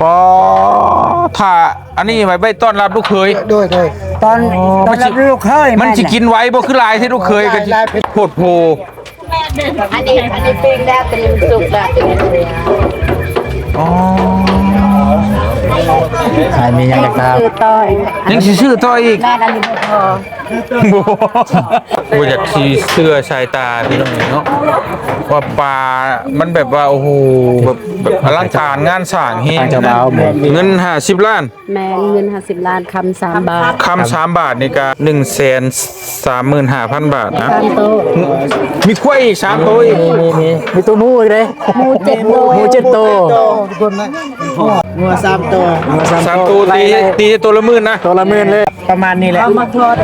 ปอ ถ้าอันนี้ไว้ ไว้ต้อนรับลูกเขย โดย โดย ตอน อ๋อ ต้อนรับลูกเขย มันสิ มันสิกินไหวบ่ คือหลายแท้ลูกเขย หลาย ก็สิ หลาย โพดโพ อันนี้ อันนี้ปิ้งแล้ว เตรียมสุกแล้ว เตรียมสุก อ๋อ ขายมีหยังอีกครับ ซื้อต่ออีก ยังสิซื้อต่ออีก แม่นอันนี้บ่พอ บ่ บ่อยากสิเชื่อสายตาพี่น้องเนาะ ว่าปลามันแบบว่า โอ้โห แบบ แบบอลังการงานสร้างแฮง เจ้าบ่าว เงินห้าสิบล้าน แม่น เงินห้าสิบล้าน คำสามบาท คำสามบาทนี่ก็หนึ่งแสนสามหมื่นห้าพันบาทนะ สามโต มีควายอีกสามโตอีก มี มี มี มีตัวหมูอีกเด้ หมูเจ็ดโต หมูเจ็ดโต งัวสามโต งัวสามโต สามโต ตี ไล่ ตีตัวละหมื่นนะ ตัวละหมื่นเลย ประมาณนี้แหละ เอามาทอด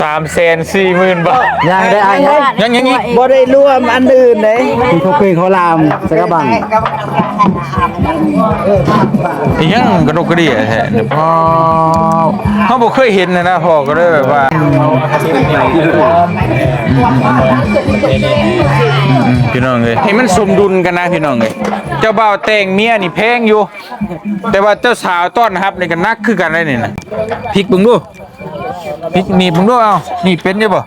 สามแสนสี่หมื่นบาท ยังได้อ้าย ยัง ยัง ยังอีก บ่ได้รวมอันอื่นเด้ มีข้าวเกรียบข้าวหลามใส่กระบัง อีหยังกระดกกระเดี่ยแท้เนี่ย พ่อ เฮาบ่เคยเห็นนะนะ พ่อก็เลยแบบว่า พี่น้องเอ้ย ให้มันสมดุลกันนะพี่น้องเอ้ย เจ้าบ่าวแต่งเมียนี่แพงอยู่ แต่ว่าเจ้าสาวต้อนรับนี่ก็หนักคือกันเลยนี่นะ พลิกเบิ่งดู พลิกหนีบเบิ่งดู เอ้า หนีบเป็นอยู่บ่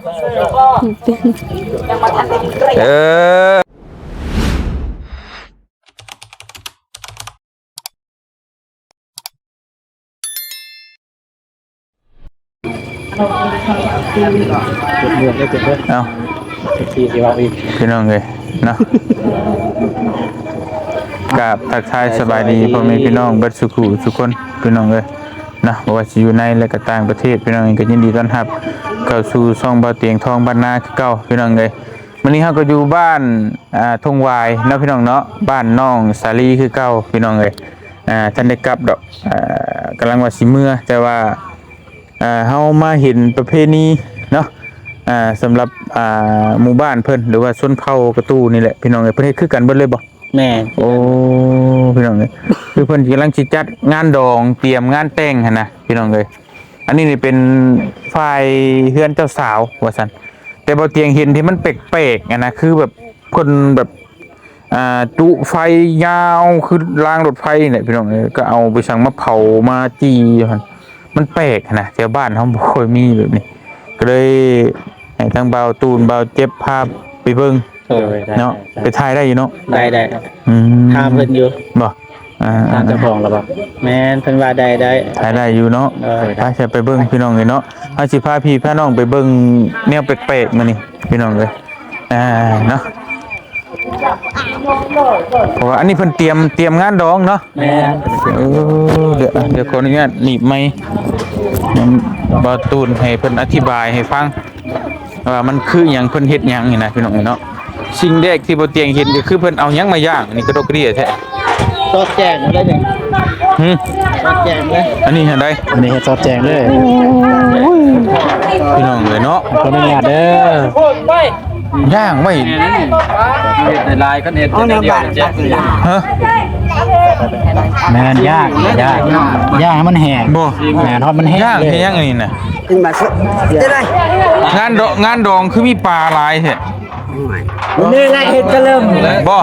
เออ เอ้า พี่น้องเอ้ยเนาะ กราบทักทายสบายดีพ่อแม่พี่น้องเบิดสุขุสุคน พี่น้องเอ้ยเนาะ บ่ว่าสิอยู่ในและก็ต่างประเทศ พี่น้องเอ้ย ก็ยินดีต้อนรับเข้าสู่ช่องบ่าวเตียงทองบ้านนาคือเก่า พี่น้องเอ้ย มื้อนี้เฮาก็อยู่บ้าน อ่า ทุ่งหวายเนาะพี่น้องเนาะ บ้านน้องสาลีคือเก่าพี่น้องเอ้ย อ่า ทันได้กลับดอก อ่า กำลังว่าสิเมือ แต่ว่า อ่า เฮามาเห็นประเพณีเนาะ อ่า สำหรับ อ่า หมู่บ้านเพิ่น หรือว่าชนเผ่ากะตู้นี่แหละพี่น้องเอ้ย เพิ่นเฮ็ดคือกันเบิดเลยบ่? แม่น โอ้ พี่น้องเอ้ย คือเพิ่นกำลังสิจัดงานดอง เตรียมงานแต่งหั่นนะพี่น้องเอ้ย อันนี้นี่เป็นฝ่ายเฮือนเจ้าสาวว่าซั่น แต่บ่าวเตียงเห็นที่มันแปลกๆ อะนะ คือแบบเพิ่นแบบ อ่า จุไฟยาวคือรางรถไฟนี่แหละพี่น้องเอ้ย ก็เอาไปสั่งมาเผามาจี่หั่น มันแปลกนะ แถวบ้านเฮาบ่ค่อยมีแบบนี้ ก็เลยให้ทางบ่าวตูน บ่าวเจ็บพาไปเบิ่ง เออ ได้ เนาะ ได้ ไปถ่ายได้อยู่เนาะ ได้ ได้ อืม ถามเพิ่นอยู่ บ่ อ่า ถามเจ้าของแล้วบ่ แม่น เพิ่นว่าได้ ได้ ถ่ายได้อยู่เนาะ เออ ไป ไปเบิ่งพี่น้องเอ้ยเนาะ เฮาสิพาพี่พาน้องไปเบิ่งแนวแปลกๆ มื้อนี้พี่น้องเอ้ย อ่า เนาะ เพราะว่าอันนี้เพิ่นเตรียม เตรียมงานดองเนาะ แม่น เออ เดี๋ยว เดี๋ยวขออนุญาตหนีบไมค์ บ่าวตูนให้เพิ่นอธิบายให้ฟัง ว่ามันคือหยัง เพิ่นเฮ็ดหยังนี่นะพี่น้องเนาะ สิ่งแรกที่บ่าวเตียงเห็นก็คือเพิ่นเอาหยังมาย่าง อันนี้กระดกกระเดี่ยแท้ ซอสแจ่งเลยนี่ หึ ซอสแจ่งเลย อันนี้หั่นใด อันนี้เฮ็ดซอสแจ่งเลย พี่น้องเอ้ยเนาะ ขออนุญาตเด้อ ย่างไว้ เฮ็ดได้หลาย คันเฮ็ดแต่เดียวแจ่ง ฮะ แม่น ย่าง ย่าง ย่างให้มันแห้ง บ่ แม่น ทอดมันแห้ง ย่าง เลย เฮ็ดหยังอันนี้น่ะ ขึ้นมาสุด งานดอง งานดองคือมีปลาหลายแท้ นี่แหละเห็ดกะเริ่ม บ่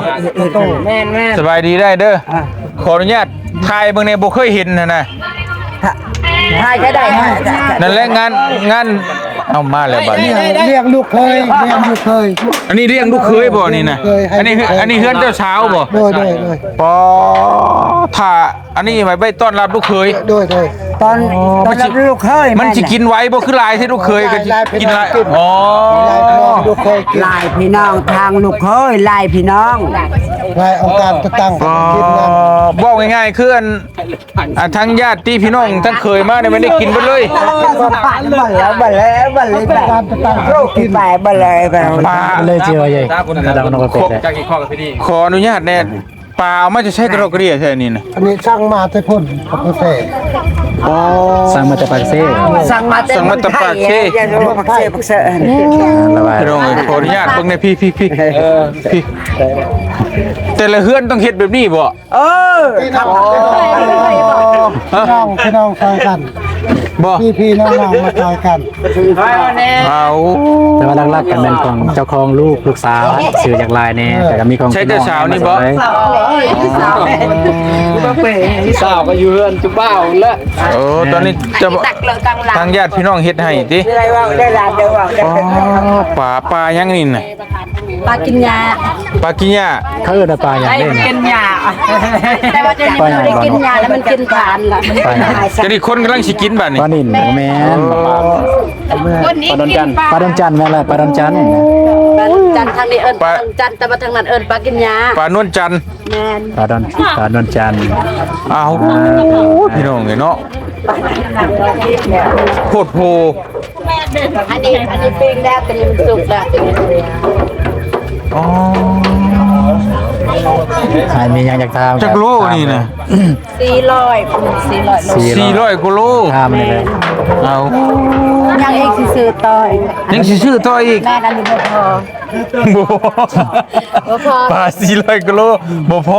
แม่นๆ สบายดีได้เด้อ อ่ะ ขออนุญาตถ่ายเบิ่งแหน่ บ่เคยเห็นหั่นนะ ถ่ายก็ได้ นั่นแหละ งาน งาน เอามาแล้วบัดนี้ เลี้ยงลูกเขย เลี้ยงลูกเขย อันนี้เลี้ยงลูกเขยบ่นี่นะ เขยให้ อันนี้ ลูกเขย อันนี้เฮือนเจ้าสาวบ่ โดย โดย โดย ปอ ถ้า อันนี้ไว้ ไว้ต้อนรับลูกเขย โดย โดย ตอน อ๋อ ต้อนรับลูกเขย มันสิ มันสิกินไหวบ่ คือหลายแท้ลูกเขย ก็สิ หลาย กินหลาย หลาย อ๋อ หลายพี่น้อง ลูกเขยกิน หลายพี่น้องทางลูกเขย หลายพี่น้อง หลายองค์การจัดตั้ง อ๋อ ทีมงาน เว้าง่ายๆ คืออัน อ่ะ ทั้งญาติพี่น้องทั้งเขยมาเนี่ย มันได้กินเบิดเลย บัดแล้ว บัดแล้ว บัดแล้ว บัดแล้ว บัดแล้ว ปลา เลยเจียวใหญ่ ขออนุญาตแหน่ ปลาเอามาจะใช้กระดอกกระเดี่ยแท้นี่นะ อันนี้สั่งมาแต่พุ่น ปากเซ อ๋อ สั่งมาแต่ปากเซ สั่งมาแต่ สั่งมาแต่ปากเซ ปากเซ ปากเซ พี่น้องเอ้ย ขออนุญาตเบิ่งแหน่ พี่ พี่ พี่ เออ พี่ แต่ละเฮือนต้องเฮ็ดแบบนี้บ่ เออ ครับ อ๋อ พี่น้อง พี่น้องซอยกัน ບໍ່ ພີ່ໆນ້ອງໆມາຈອຍກັນ. ເອົາ ແຕ່ວ່າຫຼັກໆກໍແມ່ນຂອງເຈົ້າຂອງລູກ ລູກສາວ ຊື້ຢາກຫຼາຍແດ່ ເອີ ແຕ່ກໍມີຂອງ ໃຊ່ເຈົ້າສາວນີ້ບໍ່? ສາວກໍຢູ່ເຮືອນຈຸບ່າວແຫຼະ. ໂອ້ ຕອນນີ້ເຈົ້າ ທາງຍາດພີ່ນ້ອງເຮັດໃຫ້ຕິ? ອໍ ປາ ປາຫຍັງນີ້ນະ? ປາກິນຫຍ້າ ປາກິນຫຍ້າ ເຂົາເອີ້ນວ່າປາຫຍັງເດ້? ກິນຫຍ້າ ແຕ່ວ່າເຈົ້ານີ້ມັນບໍ່ໄດ້ກິນຫຍ້າ ແລ້ວມັນກິນຖ່ານລະ ປາຫຍັງ? ຈະໄດ້ຄົນກຳລັງຊິກິນບາດນີ້ ປານິນ ບໍ່ແມ່ນ ປາດອນຈັນ ປາດອນຈັນ ແມ່ນແຫຼະ ປາດອນຈັນ ປາດອນຈັນ ທາງນີ້ເອີ້ນປາດອນຈັນ ແຕ່ວ່າທາງນັ້ນເອີ້ນປາກິນຫຍ້າ ປານວນຈັນ ແມ່ນ ປາດອນ ປານວນຈັນ. ອ້າວ ພີ່ນ້ອງເອີຍເນາະ ໂພດໂພ. ອັນນີ້ ອັນນີ້ປີ້ງແລ້ວ ຕົວນີ້ມັນສຸກແລ້ວ ຕົວນີ້. ອໍ ໃຜມີຫຍັງຢາກຖາມ ຈັກໂລນີ້ນະ? ສີ່ຮ້ອຍ ສີ່ຮ້ອຍໂລ ສີ່ຮ້ອຍກວ່າໂລ ຖາມນີ້ແຫຼະ. ເອົາ ຍັງອີກຊິຊື້ຕໍ່ອີກ ຍັງຊິຊື້ຕໍ່ອີກ. ແມ່ນ ອັນນີ້ບໍ່ພໍ ບໍ່ພໍ ບໍ່ພໍ ປາສີ່ຮ້ອຍກວ່າໂລ ບໍ່ພ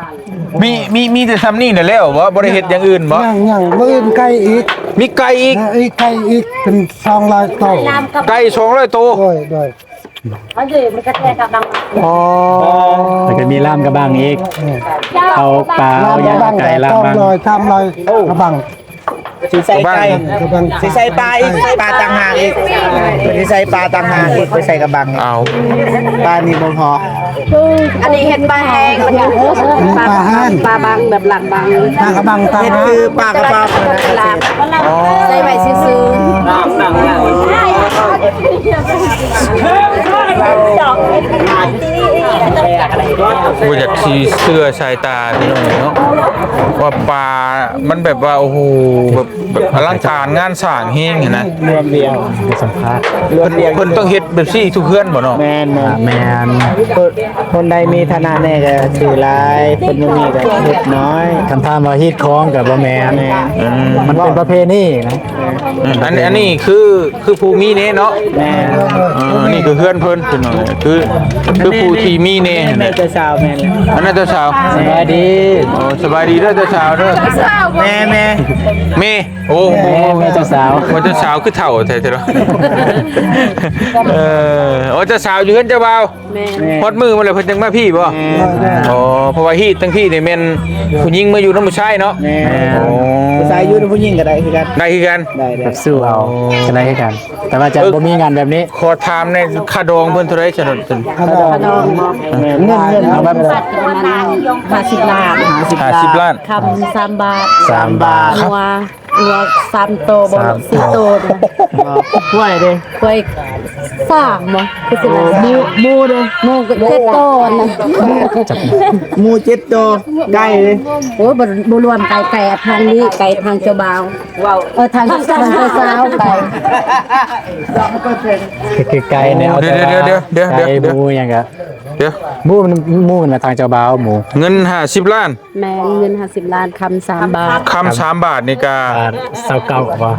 ໍ. ມີ ມີ ມີແຕ່ຊ່ຳນີ້ນະແລ້ວບໍ່? ບໍ່ໄດ້ເຮັດຢ່າງອື່ນບໍ່? ຍັງ ຍັງ ມື້ອື່ນໄກ່ອີກ ມີໄກ່ອີກ ເອີ ອີກໄກ່ອີກເປັນສອງຮ້ອຍໂຕ ໄກ່ສອງຮ້ອຍໂຕ. ໂດຍ ໂດຍ ອໍ ແລ້ວກໍມີລາມກະບັງອີກ ເອົາປາ ເອົາຫຍັງ ໄກ່ລາມ ສອງຮ້ອຍ ສາມຮ້ອຍກະບັງ. ຊິໃສ່ໄກ່ ກະບັງ ຊິໃສ່ປາອີກ ໃສ່ປາຕ່າງຫາກອີກ ຊິໃສ່ປາຕ່າງຫາກອີກ ໄປໃສ່ກະບັງ. ເອົາ ປານີ້ບໍ່ພໍ. ອັນນີ້ເຮັດປາແຫ້ງ ປາ ປາບັງ ແບບລາກບັງ ປາກະບັງ ເຮັດຄືປາກະເປົາ. ອໍ ໃສ່ໄວ້ຊື່ໆ. ບໍ່ຢາກຊິເຊື່ອສາຍຕາພີ່ນ້ອງເນາະ ວ່າປາມັນແບບວ່າ ໂອ້ໂຫ ແບບ ແບບອະລັງການງານສ້າງແຮງຫັ້ນນະ. ລວມດຽວ ສຳພາດ ເພິ່ນ ເພິ່ນຕ້ອງເຮັດແບບຊີ້ທຸກເຮືອນບໍ່ເນາະ? ແມ່ນໆ ແມ່ນ ຄົນ ຄົນໃດມີຖານະແດ່ກໍຊື້ຫຼາຍ ຄົນບໍ່ມີກໍເຮັດໜ້ອຍ. ຄັນຖາມວ່າຮີດຄອງກໍບໍ່ແມ່ນ ແມ່ນ ອືມ ມັນເປັນປະເພນີນະ. ເອີ ອັນ ອັນນີ້ຄື ຄືຜູ້ມີແດ່ເນາະ. ແມ່ນ ເອີ ນີ້ຄືເຮືອນເພິ່ນ ພີ່ນ້ອງ ຄື ຄືຜູ້ທີ່ມີແດ່ຫັ້ນແຫຼະ. ເຈົ້າສາວ ແມ່ນ ອັນນັ້ນເຈົ້າສາວ. ສະບາຍດີ ໂອ້ ສະບາຍດີເດີເຈົ້າສາວເດີ. ແມ່ ແມ່ ແມ່ ໂອ້ ແມ່ ແມ່ເຈົ້າສາວ ວ່າເຈົ້າສາວຄືເຖົ້າແທ້ໆເນາະ. ເອີ ໂອ້ ເຈົ້າສາວຢູ່ເຮືອນເຈົ້າບ່າວ. ແມ່ນ ຮອດມື້ມາແລ້ວເພິ່ນຈັ່ງມາພີ້ບໍ່? ແມ່ນ ອໍ ເພາະວ່າຮີດທັງພີ້ນີ້ແມ່ນຜູ້ຍິງມາຢູ່ນຳຜູ້ຊາຍເນາະ. ແມ່ນ ໂອ້ ຜູ້ຊາຍຢູ່ນຳຜູ້ຍິງກໍໄດ້ຄືກັນ ໄດ້ຄືກັນ ໄດ້ ໄດ້ ແບບສູ້ເອົາ ໂອ້ ກໍໄດ້ຄືກັນ ແຕ່ວ່າຈະ ເອີ ບໍ່ມີງານແບບນີ້. ຂໍຖາມແດ່ ຄ່າດອງເພິ່ນເທົ່າໃດຊັ້ນ? ຄ່າດອງ ຄ່າດອງ ເງິນ ເງິນ ເອົາແບບ ປະມານຫ້າສິບລ້ານ ຫ້າສິບລ້ານ ຄຳສາມບາດ ສາມບາດ ງົວ ງົວສາມໂຕບໍ່ ສາມ ສີ່ໂຕ ຄວາຍເດ້ ຄວາຍສາມບໍ່ ຄືຊິ ໂອ້ ໝູ ໝູເດ້ ໝູກໍເຈັດໂຕນະ ໝູເຈັດໂຕ ໄກ່ເດ້. ໂອ້ ບໍ່ ບໍ່ລວມໄກ່ ໄກ່ທາງນີ້ ໄກ່ທາງເຈົ້າບ່າວ ເອີ ທາງ ທາງເຈົ້າສາວໄກ່ ຄື ຄືໄກ່ແນວ ໂອ້ ດຽວ ດຽວ ດຽວ ດຽວ ໄກ່ ດຽວ ໝູຫຍັງກະ ດຽວ ໝູມັນ ໝູມັນນະ ທາງເຈົ້າບ່າວໝູ ເງິນຫ້າສິບລ້ານ. ແມ່ນ ເງິນຫ້າສິບລ້ານ ຄຳສາມບາດ ຄຳສາມບາດນີ້ກະ ບາດຊາວເກົ້າບໍ່?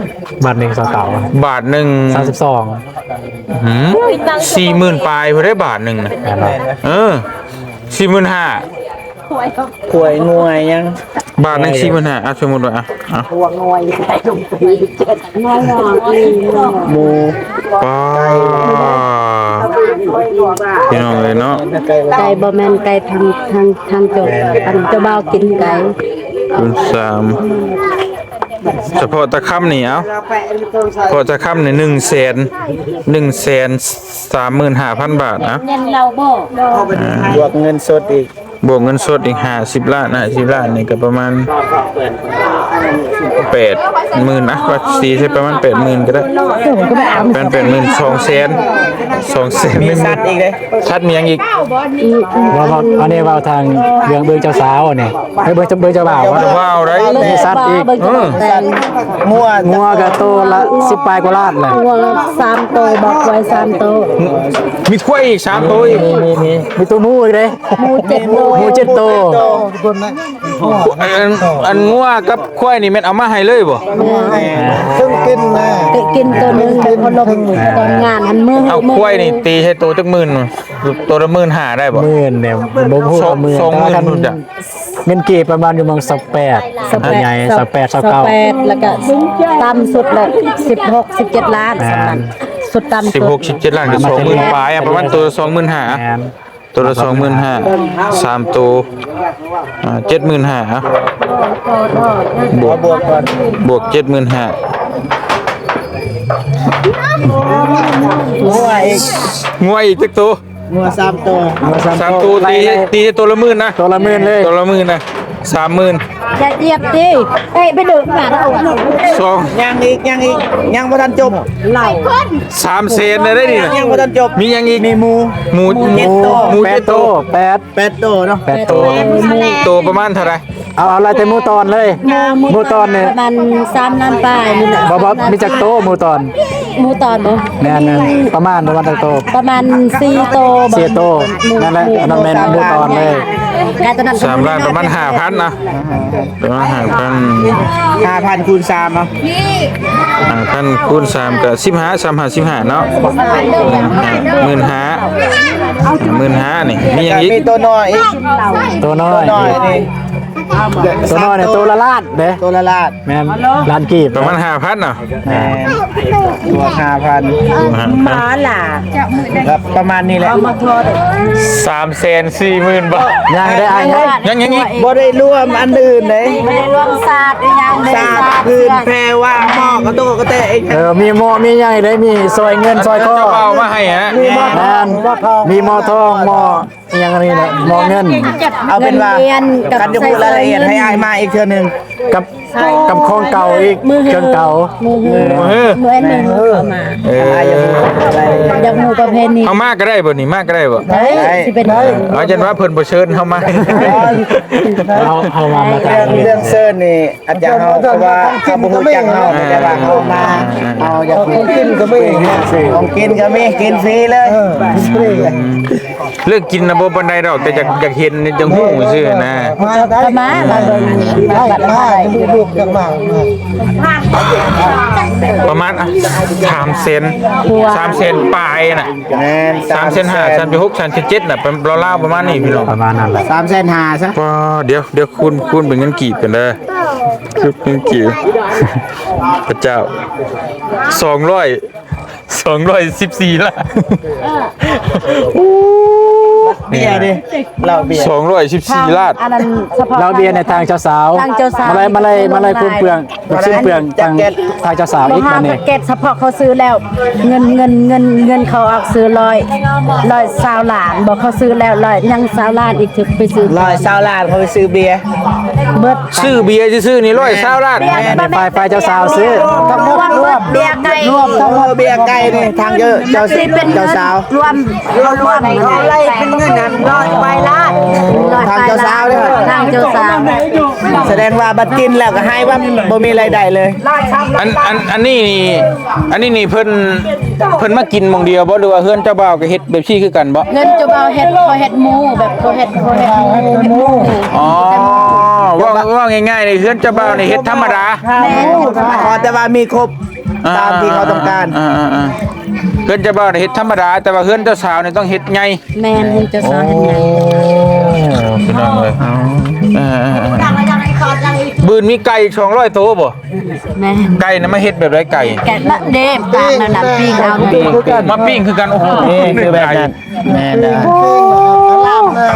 ບາດໜຶ່ງຊາວເກົ້າ ບາດໜຶ່ງ ສາມສິບສອງ ຫືມ ສີ່ໝື່ນປາຍພຸ້ນເດ້ບາດໜຶ່ງນະ. ແມ່ນບໍ່? ເອີ ສີ່ໝື່ນຫ້າ ຄວາຍງົວຫຍັງ ບາດໜຶ່ງສີ່ໝື່ນຫ້າ ອ່ະ ສົມມຸດວ່າ ອ່ະ ຄວາຍງົວ ໝູ ປາ ພີ່ນ້ອງເອີຍເນາະ ໄກ່ບໍ່ແມ່ນໄກ່ ທາງ ທາງ ທາງເຈົ້າ ອັນເຈົ້າບ່າວກິນໄກ່ ຄູນສາມ ສະເພາະຕາຄຳນີ້ ເອົາ ສະເພາະຕາຄຳນີ້ ໜຶ່ງແສນ ໜຶ່ງແສນສາມໝື່ນຫ້າພັນບາດນະ ບວກເງິນສົດອີກ ບວກເງິນສົດອີກຫ້າສິບລ້ານ ຫ້າສິບລ້ານນີ້ກໍປະມານແປດໝື່ນ ອ່ະ ວ່າຕີໃສ່ປະມານແປດໝື່ນກໍໄດ້ ແປດ ແປດໝື່ນ ສອງແສນ ສອງແສນ ມີສັດອີກເດ້ ສັດມີຫຍັງອີກ? ເວົ້າ ເວົ້າ ອັນນີ້ເວົ້າທາງເລື່ອງເບິ່ງເຈົ້າສາວນີ້ ໃຫ້ເບິ່ງ ເບິ່ງເຈົ້າບ່າວ ເຈົ້າບ່າວໄດ້ ມີສັດອີກ ເອີ ງົວ ງົວກໍໂຕລະສິບປາຍກວ່າລ້ານແຫຼະ ງົວສາມໂຕ ບອກໄວ້ສາມໂຕ ມີຄວາຍອີກສາມໂຕອີກ ມີ ມີ ມີ ມີໂຕໝູອີກເດ້ ໝູເຈັດໂຕ ໝູເຈັດໂຕ ອັນ ອັນງົວກັບຄວາຍນີ້ແມ່ນເອົາມາໃຫ້ເລີຍບໍ່? ແມ່ນ ເຊິ່ງກິນນະ ກິນໂຕໜຶ່ງ ແຕ່ພໍລົງຕອນງານຫັ້ນ ມື້ ເອົາ ມື້ ຄວາຍນີ້ຕີໃຫ້ໂຕຈັກໝື່ນ? ໂຕລະໝື່ນຫ້າໄດ້ບໍ່? ໝື່ນນີ້ບໍ່ຮູ້ ສອງ ໝື່ນ ສອງໝື່ນພຸ້ນຈ້ະ ເງິນກີບປະມານຢູ່ໝ່ອງຊາວແປດ ຊາວແປດ ໃຫຍ່ຊາວແປດ ຊາວເກົ້າ ແລ້ວກໍຕ່ຳສຸດລະສິບຫົກ ສິບເຈັດລ້ານ ແມ່ນ ສ່ຳນັ້ນ ສຸດຕ່ຳສຸດ ສິບຫົກ ສິບເຈັດລ້ານ ກໍສອງໝື່ນປາຍ ປະມານໂຕລະສອງໝື່ນຫ້າ ແມ່ນ ໂຕລະສອງໝື່ນຫ້າ ສາມໂຕ ອ່າ ເຈັດໝື່ນຫ້າ ບວກ ບວກເຈັດໝື່ນຫ້າ ງົວອີກ ງົວອີກຈັກໂຕ? ງົວສາມໂຕ ງົວສາມໂຕ ສາມໂຕ ຕີ ຕີໂຕລະໝື່ນນະ ໂຕລະໝື່ນເລີຍ ໂຕລະໝື່ນນະ ສາມໝື່ນ ຢ່າຢຽບຕິ ເອີຍ ໄປເດີນມາ ສອງ ຍັງອີກ ຍັງອີກ ຍັງບໍ່ທັນຈົບ ສາມແສນໄດ້ນີ້ນະ ຍັງບໍ່ທັນຈົບ ມີຫຍັງອີກ? ມີໝູ ໝູ ເຈັດໂຕ ໝູເຈັດໂຕ ແປດ ແປດໂຕເນາະ ແປດໂຕ ໂຕປະມານເທົ່າໃດ? ເອົາ ເອົາ ໄລ່ແຕ່ໝູຕອນເລີຍ ໝູຕອນນີ້ ປະມານສາມລ້ານປາຍນີ້ແຫຼະ ບໍ່ ບໍ່ ມີຈັກໂຕໝູຕອນ? ໝູຕອນບໍ່? ແມ່ນໆ ປະມານ ປະມານຈັກໂຕ? ປະມານສີ່ໂຕ ສີ່ໂຕ ໝູ ນັ້ນແຫຼະ ອັນນັ້ນແມ່ນໝູຕອນເລີຍ ກາຍຕອນນັ້ນ ສາມລ້ານ ປະມານຫ້າພັນນະ ປະມານຫ້າພັນ ຫ້າພັນຄູນສາມເນາະ ຫ້າພັນຄູນສາມກໍສິບຫ້າ ສາມຫ້າ ສິບຫ້າເນາະ ໝື່ນຫ້າ ໝື່ນຫ້ານີ້ ມີຫຍັງອີກ? ມີໂຕນ້ອຍອີກ ໂຕນ້ອຍ ໂຕນ້ອຍນີ້ ໂຕນ້ອຍນີ້ໂຕລະລ້ານເດ້ ໂຕລະລ້ານ ແມ່ນ ລ້ານກີບ ປະມານຫ້າພັນເນາະ ແມ່ນ ຕົວຫ້າພັນ ຕົວຫ້າພັນ ໝາຫຼ້າ ກໍປະມານນີ້ແຫຼະ ເອົາມາທອດ ສາມແສນສີ່ໝື່ນບາດ ຍັງໄດ້ອ້າຍ ຍັງ ຍັງອີກ ບໍ່ໄດ້ລວມອັນອື່ນເດ້ ບໍ່ໄດ້ລວມສາດອີຫຍັງເດ້ ສາດ ສາດ ພື້ນ ເສື້ອ ແພວ່າ ໝໍ້ ກະໂຕກະແຕອີກ ເອີ ມີໝໍ້ມີຫຍັງໄດ້ ມີຊອຍເງິນຊອຍຄອ ເຈົ້າບ່າວມາໃຫ້ຮະ ມີໝໍ້ ແມ່ນ ໝໍ້ທອງ ມີໝໍ້ທອງ ໝໍ້ ອີຫຍັງອັນນີ້ນະ ໝໍ້ເງິນ ເອົາເປັນວ່າ ຄັນຈະຮູ້ລາຍລະອຽດໃຫ້ອ້າຍມາອີກເທື່ອໜຶ່ງ ກັບ ກັບຂອງເກົ່າອີກ ເຄື່ອງເກົ່າ ໝູເຮືອ ໝູເຮືອ ເອີ ເອີ ເອີ ເອີ ຢາກຮູ້ປະເພນີ ເຮົາມາກໍໄດ້ບໍ່ນີ້ ມາກໍໄດ້ບໍ່? ໄດ້ ຊິເປັນ ເອົາ ຈັ່ງວ່າເພິ່ນບໍ່ເຊີນເຮົາມາ ເຮົາ ເຮົາມາ ມາ ເລື່ອງ ເລື່ອງເຊີນນີ້ ອາຈານເຮົາ ເພາະວ່າເຂົາບໍ່ຮູ້ຈັກເຮົາ ແຕ່ວ່າເຮົາມາ ເຮົາຢາກ ຂອງກິນກໍມີ ຂອງກິນກໍມີ ກິນຟຣີເລີຍ ເອີ ເລື່ອງກິນນະບໍ່ປານໃດດອກ ແຕ່ຢາກ ຢາກເຫັນ ຢາກຮູ້ຊື່ນະ ມາ ມາ ມາ ມາ ມາ ປະມານ ອ່ະ ສາມແສນ ສາມແສນປາຍນະ ແມ່ນ ສາມແສນຫ້າ ສາມແສນຫົກ ສາມແສນເຈັດນະ ລາວໆປະມານນີ້ພີ່ນ້ອງ ປະມານນັ້ນແຫຼະ ສາມແສນຫ້າຊະ ດຽວ ດຽວຄູນ ຄູນເປັນເງິນກີບກັນເດີ ເງິນກີບ ພະເຈົ້າ ສອງຮ້ອຍ ສອງຮ້ອຍສິບສີ່ລ້ານ ເບຍເດ້ ເຫຼົ້າເບຍ ສອງຮ້ອຍສິບສີ່ລ້ານ ອັນນັ້ນສະເພາະເຫຼົ້າເບຍໃນທາງເຈົ້າສາວ ທາງເຈົ້າສາວ ມາໄລ່ ມາໄລ່ ມາໄລ່ຄູນເປືອງ ມາຊຶມເປືອງທາງ ທາງເຈົ້າສາວອີກ ມາ ບາດນີ້ ແກັດສະເພາະເຂົາຊື້ແລ້ວ ເງິນ ເງິນ ເງິນ ເງິນເຂົາອອກຊື້ຮ້ອຍ ຮ້ອຍຊາວລ້ານ ບໍ່ ເຂົາຊື້ແລ້ວຮ້ອຍ ຍັງຊາວລ້ານອີກ ຖືກໄປຊື້ ຮ້ອຍຊາວລ້ານ ເຂົາໄປຊື້ເບຍ ເບິດ ຊື້ເບຍຊື່ໆນີ້ຮ້ອຍຊາວລ້ານ ແມ່ນ ແມ່ນ ຝ່າຍ ຝ່າຍເຈົ້າສາວຊື້ ທັງໝົດລວມ ເບຍໄກ່ ລວມທັງໝົດ ເບຍໄກ່ນີ້ ທາງເຈົ້າ ເຈົ້າ ຊິເປັນ ເຈົ້າສາວ ລວມ ລວມ ເຂົາໄລ່ເປັນເງິນຫັ້ນຮ້ອຍປາຍລ້ານ ທາງເຈົ້າສາວເດ້ ທາງເຈົ້າສາວ ສະແດງວ່າບັດກິນແລ້ວກໍຫາຍວັບ ບໍ່ມີລາຍໄດ້ເລີຍ ອັນ ອັນ ອັນນີ້ນີ້ ອັນນີ້ນີ້ເພິ່ນ ເພິ່ນມາກິນໝ່ອງດຽວບໍ່ ຫຼືວ່າເຮືອນເຈົ້າບ່າວກໍເຮັດແບບຊີ້ຄືກັນບໍ່? ເຮືອນເຈົ້າບ່າວເຮັດ ເຂົາເຮັດໝູ ແບບເຂົາເຮັດ ເຂົາເຮັດໝູ ເຮັດໝູ ອໍ ເວົ້າ ເວົ້າງ່າຍໆນີ້ ເຮືອນເຈົ້າບ່າວນີ້ເຮັດທຳມະດາ ແມ່ນ ຂໍແຕ່ວ່າມີຄົບ ອ່າ ຕາມທີ່ເຂົາຕ້ອງການ ອ່າໆໆ ເຮືອນເຈົ້າບ່າວນີ້ເຮັດທຳມະດາ ແຕ່ວ່າເຮືອນເຈົ້າສາວນີ້ຕ້ອງເຮັດໃຫຍ່ ແມ່ນ ເຮືອນເຈົ້າສາວເຮັດໃຫຍ່ ໂອ້ ພີ່ນ້ອງເອີຍ ເອີໆໆ ບືນມີໄກ່ສອງຮ້ອຍໂຕບໍ່? ແມ່ນ ໄກ່ນະມາເຮັດແບບໃດໄກ່? ແກະລະເດບຕາກນັ້ນນະ ປີ້ງເອົາ ມາປີ້ງຄືກັນ ໂອ້ໂຫ ນີ້ຄືແບບນັ້ນ ແມ່ນ ພີ່ນ້ອງເອີຍ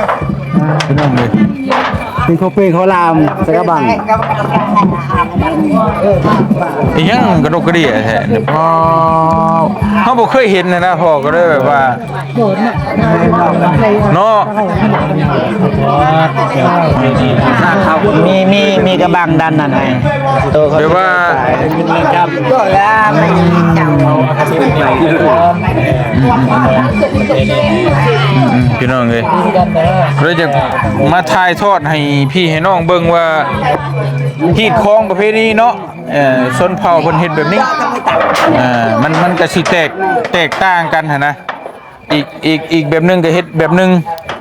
ມີເຂົ້າເປັນເຂົ້າຫຼາມໃສ່ກະບັງ ອີຫຍັງກະດົກກະເດຍແທ້ ພໍ່ ເຮົາບໍ່ເຄີຍເຫັນນະ ພໍ່ກໍເລີຍແບບວ່າ ເນາະ ມີ ມີ ມີກະບັງດ້ານນັ້ນໃຫ້ ໂຕເຂົາ ແບບວ່າ ພີ່ນ້ອງເອີຍ ເລີຍຈະມາຖ່າຍທອດໃຫ້ພີ່ໃຫ້ນ້ອງເບິ່ງວ່າ ຮີດຄອງປະເພນີເນາະ ເອີ ຊົນເຜົ່າເພິ່ນເຮັດແບບນີ້ ເອີ ມັນ ມັນກະຊິແຕກ ແຕກຕ່າງກັນຫັ້ນນະ ອີກ ອີກ ອີກແບບໜຶ່ງກໍເຮັດແບບໜຶ່ງ